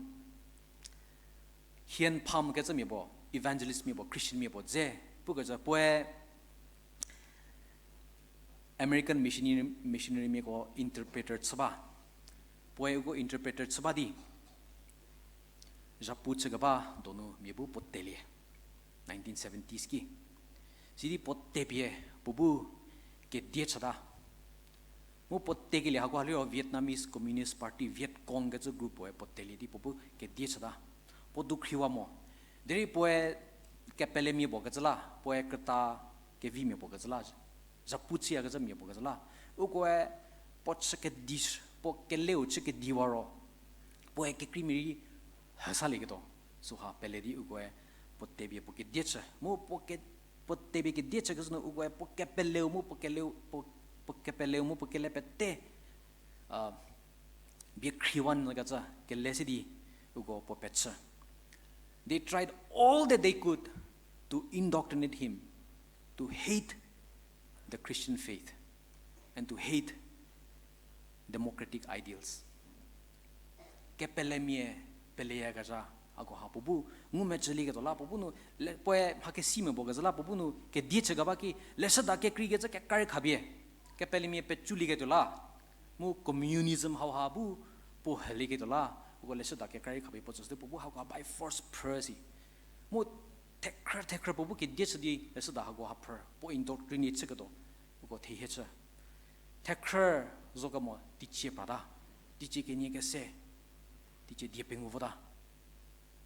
Hien Pham kecümia puo, evangelistmia puo, Christianmia puo dze pukecü puoe American missionary, missionarymiako interpreter chü ba. Puoe uko interpreter chü ba di, zhapu chükeba donu mia bu puo telie, nineteen seventies ki. Sidi puo tepie puo bu kedie chüta. Mu puo tekelie hako ha liro Vietnamese Communist Party, Viet Cong kecü group puoe puo telie di puo bu kedie chüta. Puo dukhriwa mo. Derei puoe kepelemia puo kecü la, puoe krüta kevimia puo kecü la, zhapu chüyakecümia puo kecü la, ukoe puo chü kedi, puo keleu chü kediwa ro, puoe kekreimia rei hüsalieketuo süha pele di ukoe puo tepie puo kedie chü. Mu puo ke, puo tepie kedie chükecü nu ukoe puo kepeleu mu puo keleu, puo, puo kepeleu mu puo kele pete, a, bie khriwa nyü kecü kele se di uko puo pechü. They tried all that they could to indoctrinate him to hate the Christian faith and to hate democratic ideals. Kepelemia peleyakezha, hako ha puo bu ngumecülieketuo la, puo bu nu le, puoe mha kesimia puo kezhü la, puo bu nu kedie chükeba ki, leshüda kekreikecü kekra rei khapie kepelemia pecülieketuo la, mu communism hauha bu puo hülieketuo la, uko leshüda kekra rei khapie puo tsüshü di puo bu hako ha by force phrü si. Mu thekhrü thekhrü puo bu kedie chü di leshüda hako ha phrü, puo indoctrinate chüketuo, uko thehie chü. Thekhrü zo kemo teicie prata, teicie kenie kese, teicie die pengou vota.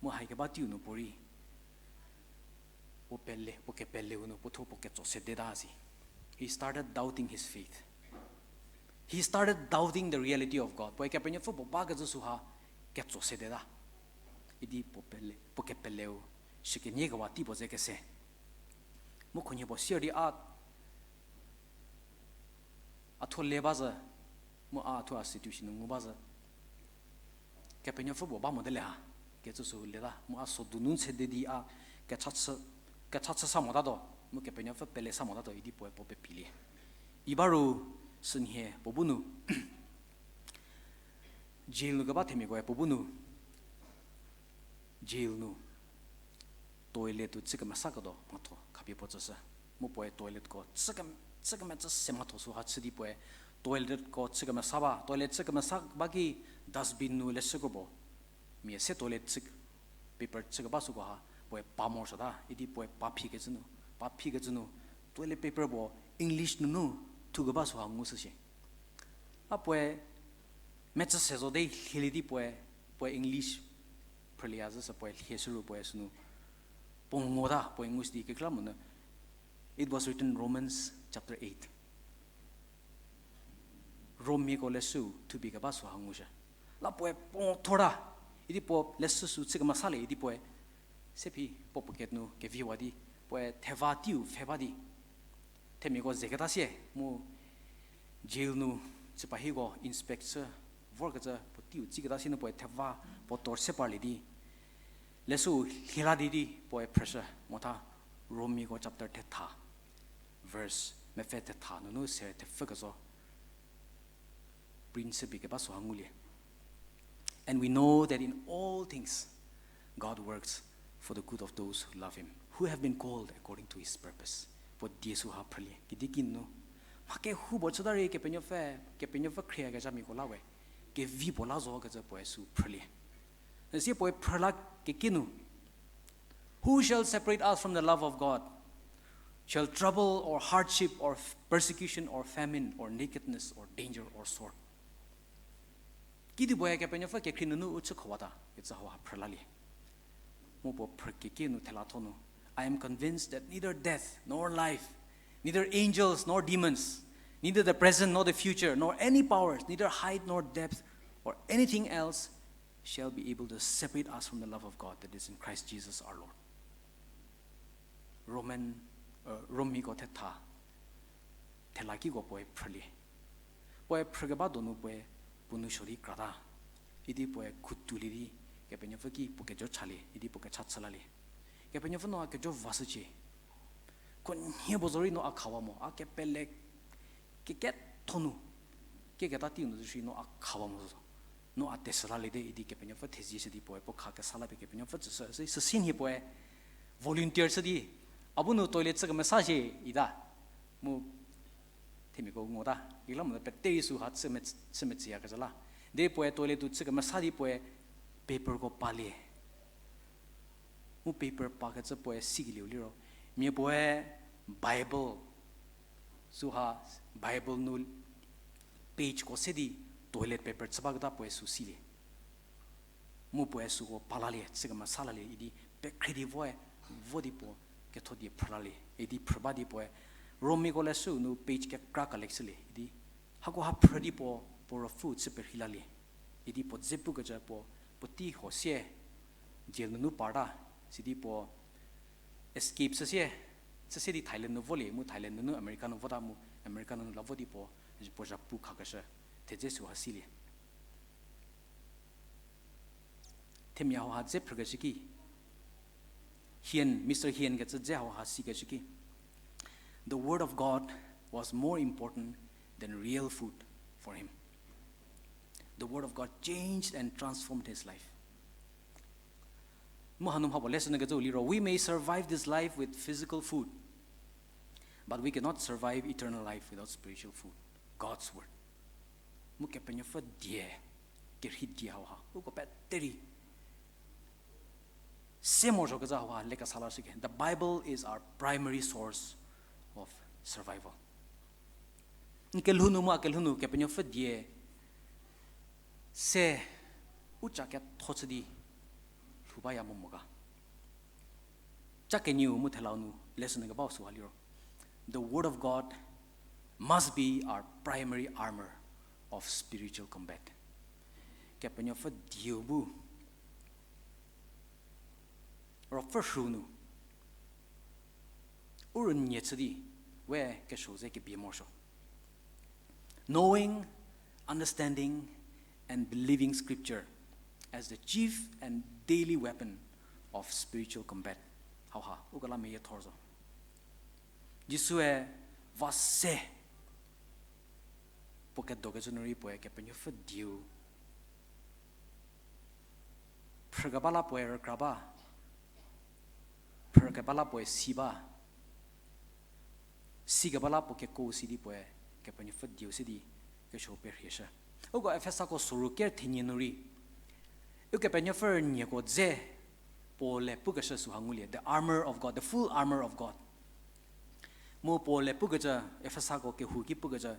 Mu haikeba teiu nu puorei, puo pele, puo kepeleu nu puo thuo puo ketso sedeta si. He started doubting his faith. He started doubting the reality of God. Puoe Kepenuopfü puo bakecü süha ketso sedeta. Idi puo pele, puo kepeleu, shükenie kewa tei puo ze kese. Mu khunhie puo sier di a, a thuo le ba zhü, mu a thuo a situation nu ngu ba zhü. Kepenuopfü puo ba mote le ha, kecü sü leta, mu a sodu nu sede di a, kecha chü, kecha chü sa motatuo, mu Kepenuopfü pele sa motatuo, idi puoe puo pepilie. I ba ru sünhie puo bu nu, jail nu keba themiakoe puo bu nu, jail nu toilet-u chü kemesa ketuo mhatho khapie puo tsüshü. Mu puoe toiletko chü ke, chü kemecü se mhatho süha chü di puoe toiletko chü kemesa ba, toilet chü kemesa ba ki dustbin nu leshü krobo. Mia se toilet chü, paper chü keba süko ha, puoe pa morosuota, idi puoe pa phikecü nu, pa phikecü nu, toilet paper puo English nunu thu keba süha ngushü shie. A puoe mecü se zo de lhielie di puoe, puoe English phrülieya zhü sü puoe lhieshü ru puoe sünu puo ngota puoe ngushü di kekreilamonyü, it was written Romans chapter eight. Romiako leshüu thupie keba süha ngushü. La puoe puo thor ta, idi puo leshü sü chü kemesalie idi puoe, se phi puo pocket nu keviwa di, puoe theva teiu pfhe ba di. Themiako zeketa sie, mu jail nu chüpa hieko inspect chü vorkecü puo teiu tsiketa sie nu puoe theva puo tor se parlie di. Leshüu lhiela di di puoe phrüshü motha Romiako chapter thetha, verse mepfü thetha nunu se thepfü kezo print chüpie keba süha ngulie. And we know that in all things, God works for the good of those who love him, who have been called according to his purpose. Puo die süha phrülie, kidi kinu. Mha kehoupuo chüta rei Kepenuopfü, Kepenuopfü khrieyakezhamiako la we, kevi puo la zo kecü puoe sü phrülie. Üsie puoe phrüla kekinu. Who shall separate us from the love of God? Shall trouble or hardship or f-, persecution or famine or nakedness or danger or sword? Kidi puoe Kepenuopfü kekhrie nunu u chü khowata kecü hauha phrülalie. Mu puo phrü kekinu thela tho nu, I am convinced that neither death nor life, neither angels nor demons, neither the present nor the future, nor any powers, neither height nor depth, or anything else shall be able to separate us from the love of God that is in Christ Jesus our Lord. Roman, uh, Romiko thetha, thela kiko puoe phrülie. Puoe phrükeba donu puoe puo nou suo di krata. Idi puoe khutulie di, Kepenuopfü ki puo kejo chalie, idi puo kecha chülalie. Kepenuopfü no a kejo vashücie. Khunhie puo zorei no a khawa mo, a kepele keketho nu, keketa teiu nu zo shi no a khawa mo zo. No a tesülalie de idi Kepenuopfü thezie shü di puoe puo kha kesa la pie Kepenuopfü tsüshü, sü, süsie nhie puoe volunteer shü di, a bu nu toilet chü kemesa shie ita. Mu themiako ngota, ikela mo peteri süha chü me-, chü metsüyakezha la. Derei puoe toilet-u chü kemesa di puoe paperko palie. Mu paper pakecü puoe sikelieu liro, mia puoe Bible, süha Bible nu pageko se di toilet paper chü baketa puoe sü silie. Mu puoe süko palalie, chü kemesa lalie idi pekhre di voe, vo di puo ketho die phrülalie idi phrü ba di puoe Romiko leshüu nu page kekra collect shülie idi, hakoha phrü di puo, puo ruopfüu chü perhei lalie idi puo dze pukecü puo, puotei huo sie jail nunu parta, sidi puo escape shüsie, chüse di Thailand nu volie, mu Thailand nunu America nu vota mu America nunu la vo di puo, puo zhapu khakeshü, thedze süha silie. Themia hauha dze phrükeshü ki, Hien, Mister Hien kecü dze hauha sikeshü ki, the word of God was more important than real food for him. The word of God changed and transformed his life. Mu hanu mha puo lesson kecü liro, we may survive this life with physical food, but we cannot survive eternal life without spiritual food, God's word. Mu Kepenuopfü die, kerhei die hauha uko peteri se morosuokecü hauha lekesa lashüke. The Bible is our primary source of survival. N kelhou nu mu a kelhou nu Kepenuopfü die se u ca ketho chü di lhou baya mo mo ga. Ca kenieu mu thelau nu lesson kebau süha liro, the word of God must be our primary armor of spiritual combat. Kepenuopfü dieu bu ruopfü rhu nu u rünie chü di we kesuo ze kebie morosuo. Knowing, understanding, and believing scripture as the chief and daily weapon of spiritual combat. Hauha uko la meyie thor zo. Jisue va se puo kedokecü nu rei puoe Kepenuopfü dieu phrükeba la puoe rükra ba, phrükeba la puoe si ba, sikeba la puo keko si di puoe Kepenuopfü dieu se di kesuo perhieshü. Uko Efesako soru ker thenie nu rei Ukepenuopfü rünieko dze Paul-e pukeshü süha ngulie, the armor of God, the full armor of God. Mu Paul-e pukecü, Efesako kehou ki pukecü,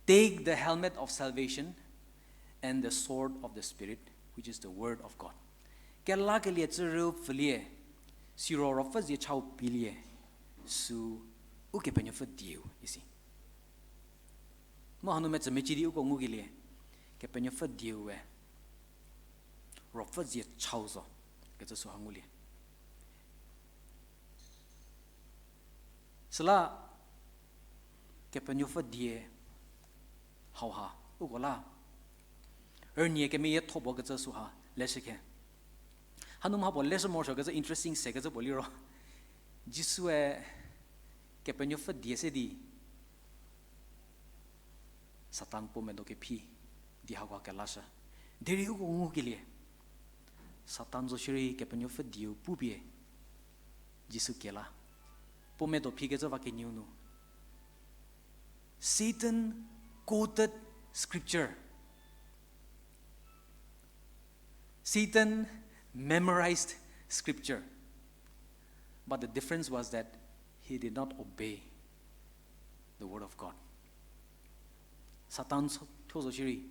take the helmet of salvation and the sword of the Spirit, which is the word of God. Kelakelie tsürüu pfülie, siro ruopfü zie chau pielie, sü Ukepenuopfü dieu isi. Mu hanu metsü meci di uko ngukelie, Kepenuopfü dieu we ruopfü zie chau zo kecü süha ngulie. Süla Kepenuopfü die hauha uko la rünie kemeyie tho bo kecü süha leshü khe. Hanu mha puo leshü morosuo kecü interesting se kecü puo liro, Jisue Kepenuopfü die se di Satan puo medo kephi di hako kelashü. Derei uko ngukelie, Satan zo shierei Kepenuopfü dieu pupie Jisu kie la, puo medo phikecü va kenieu nu Satan quoted scripture. Satan memorized scripture. But the difference was that he did not obey the word of God. Satan thuo zo shierei,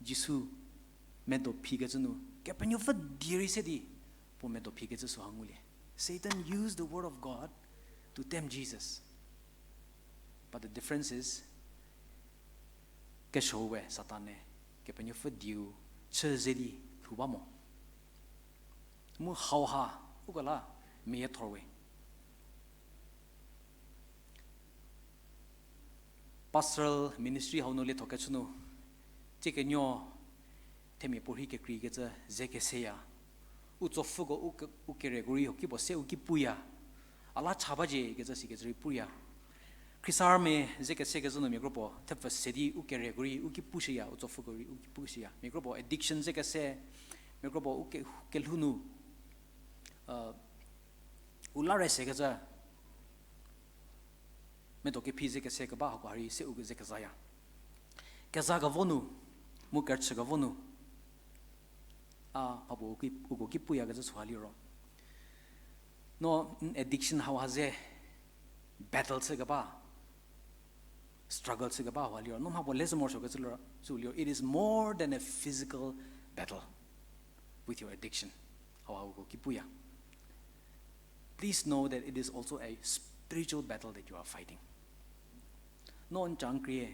Jisu medo phikecü nu Kepenuopfü die rei se di puo medo phikecü süha ngulie. Satan used the word of God to tempt Jesus. But the difference is, kesuo we Satan-e Kepenuopfü dieu chü ze di lhou ba mo. Mu hauha uko la meyie thor we. Pastoral ministry hau nu lietho kechü nu, tsiekenuo themia puorhi kekreikecü ze keseya. U tsopfüko u ke-, u kereko rei hokipuo se u ki puya. A la cha bacie kecü sikecü rei puya. Khrisarmia ze kesekecü nu mia kropuo thepfü se di u kereko rei u ki pushüya, u tsopfüko rei u ki pushüya. Mia kropuo addiction ze kese, mia kropuo u ke-, kelhou nu, u la re sekecü medo kephi ze kese keba hako harei se u ze kezaya. Keza kevo nu, mu kerüchü kevo nu, a, mhapuo u ki, uko ki puyakecü süha liro, no, n addiction hauha ze battle chü keba, struggle chü keba hauha liro, no mhapuo lezü morosuokecü liro, sü liro, it is more than a physical battle with your addiction. Hauha uko ki puya. Please know that it is also a spiritual battle that you are fighting. No n changkrie,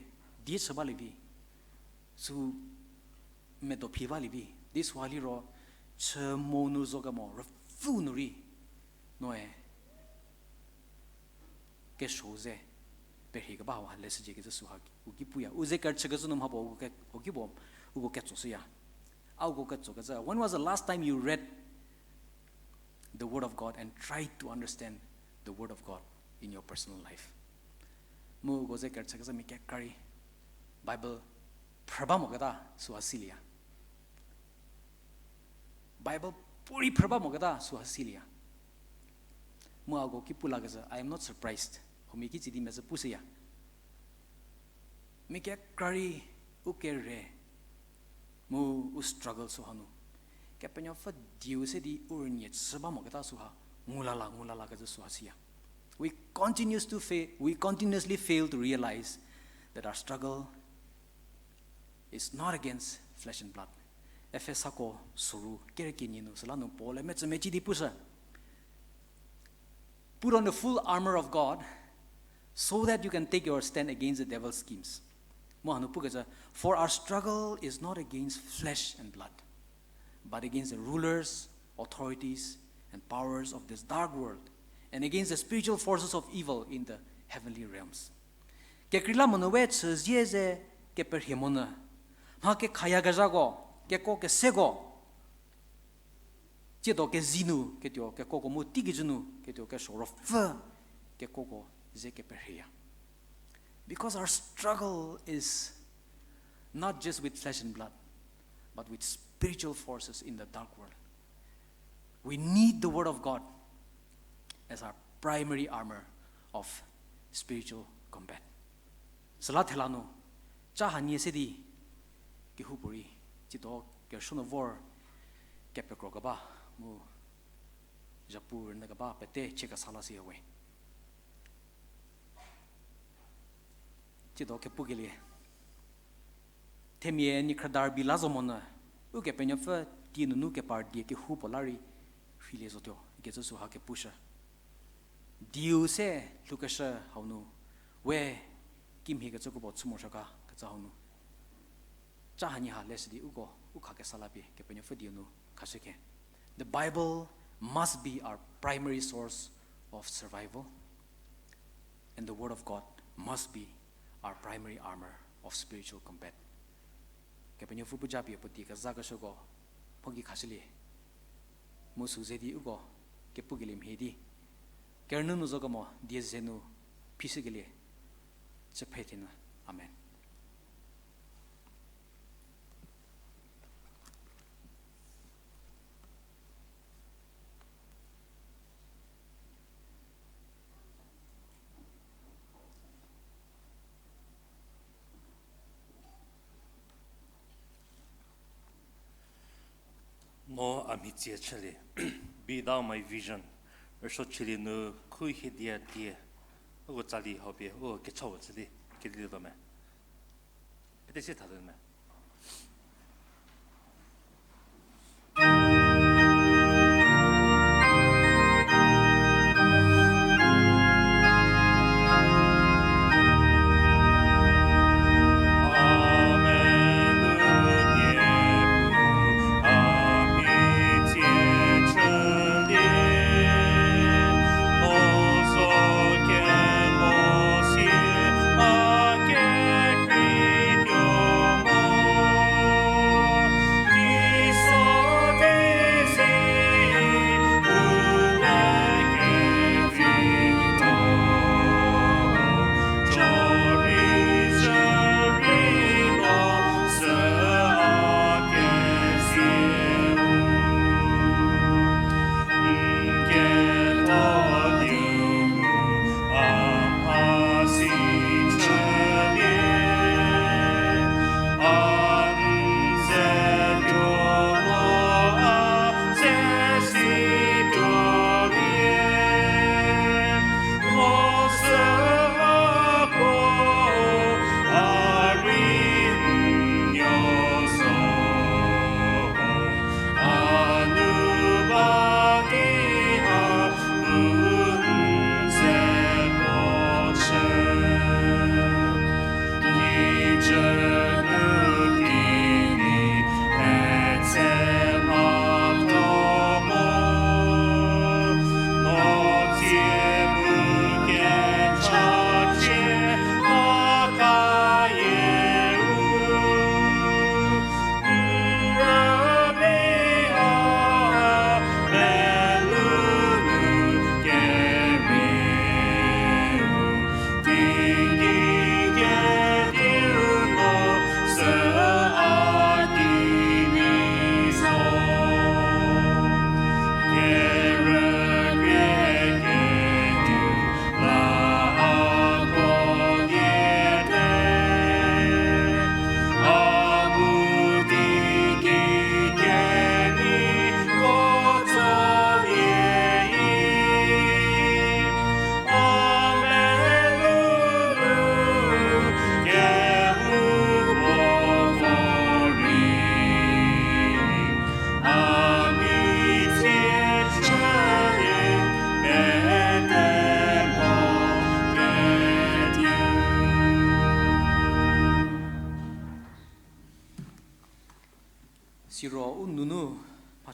die chü balie vi, sü medo phi balie vi, di süha liro, chü mo nu zo kemo rüpfü nu rei, noe kesuo ze perhie keba hauha leshücie kecü süha u ki puya. U ze kerüchükecü nu mhapuo uko ke-, uko ki puo, uko ketsoshüya. A uko ketsokecü, when was the last time you read the Word of God and try to understand the Word of God in your personal life? Mu uko ze kerüchükecü mia kekra rei Bible phrü ba moketa süha silieya. Bible puorei phrü ba moketa süha silieya. Mu a uko ki pu lakecü, I am not surprised. Huomia ki tsie di mezhü pushüya. Mia kekra rei u kere mu u struggle süha nu, Kepenuopfü dieu se di u rünie chü ba moketa süha, ngulala, ngulala kecü süha siya. We continues to fa-, we continuously fail to realize that that our struggle is not against flesh and blood. Efesako soru kerü kenie nu süla nu Paul-e metsümeci di pushü. Put on the full armor of God so that you can take your stand against the devil's schemes. Mu hanu pukecü, for our struggle is not against flesh and blood, but against the rulers, authorities, and powers of this dark world, and against the spiritual forces of evil in the heavenly realms. Kekreilamonyü we chüzie ze keperhie monyü, mha kekhayakezhako, keko keseko, tsiedo kezi nu ketuo kekoko mu teikijü nu ketuo kesuo ruopfü kekoko ze keperhieya. Because our struggle is not just with flesh and blood, but with spiritual forces in the dark world. We need the word of God as our primary armor of spiritual combat. Süla thela nu, ca hanie se di kehoupuorei, tsiedo kerüsuo nu vor kepekro keba, mu zhapu rünyü keba pete chie kesa la siya we. Tsiedo kepukelie, themia niekhrüda rübei la zo monyü, Ukepenuopfü die nunu kepar die kehoupuo la rei rheilie zotuo ikecü süha kepushü. Dieu se lhoukeshü hau nu, we kimhiekecü kropuo chü morosuo ga kecü hau nu, ca hanie ha leshü di uko u khakesa la pie Kepenuopfü dieu nu khashükhe. The Bible must be our primary source of survival, and the Word of God must be our primary armor of spiritual combat. Kepenuopfü pu japie puotei kezakeshüko mhoki khashülie. Mu sü ze di uko kepukelie mhie di, kerünyü nu zo kemo die ze nu phishükelie chü phre thenu. Amen. No a mhitsie chülie, Be Thou My Vision, rüsuo chülie nu khu hiedia die, uko tsali hau pie u kechau chü di kelietuo me. Pete si thatuo me.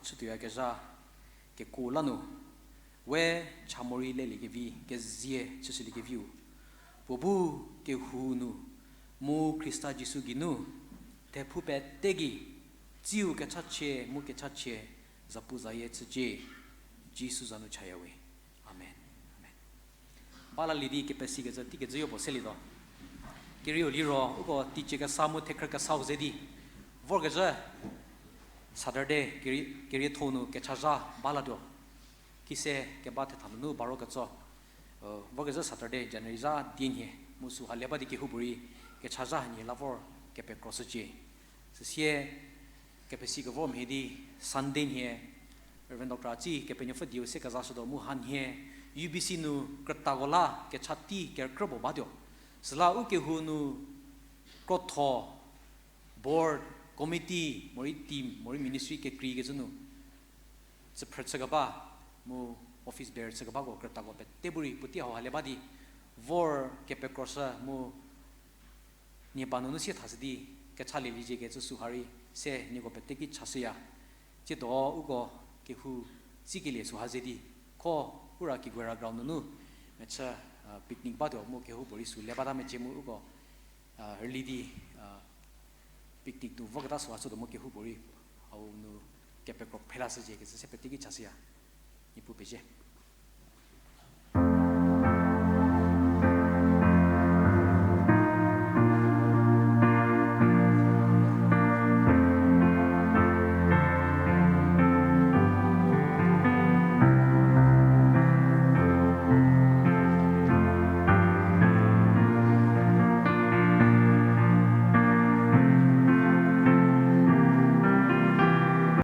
chütuoyakezha kekuo la nu, we cha morei leliekevi, kezie chüshüliekeviu, puo bu kehou nu, mu Khrista Jisu geinu, thephou pete gei, tsiu kechachie mu kechachie, zapuzayie chücie, Jisu za nu chayawe. Amen. Amen. Balalie di kepesikecü teikecüyo puo selietuo. Kerieu liro uko teicie kesa mu thekhrü kesau ze di vorkezhü Saturday kerie, kerietho nu kechazha balatuo. Kise keba thetha nunu baro ketso, vorkezhü Saturday January zha dienhie mu süha le ba di kehoupuorei kechazha hanie la vor kepekroshücie. Süsie kepesi kevor mhie di Sunday nhie Reverend Doctor Atsi Kepenuopfü dieu se kezashütuo mu hanhie U B C nu krütako la kecha tei kerükrü puo batuo. Süla u kehou nu krotho, board, committee, morei team, morei ministry kekreikecü nu tsüphrü chükeba, mu office bearer chükebako krütako pete bu rei puotei hauha le ba di vor kepekroshü mu nie ba nunu sie thashü di kechalielie ziekecü süha rei se nieko pete ki chashüya. Tsiedo uko kehou tsikelie süha ze di kho Ura Kiguera ground nunu mechü picnic batuo mu kehoupuorei sü le bata mecie mu uko rüli di picnic nu voketa süha chütuo mu kehoupuorei hau nu kepekro phrelashüzie kecü se pete ki chashüya. Niepuu pezie.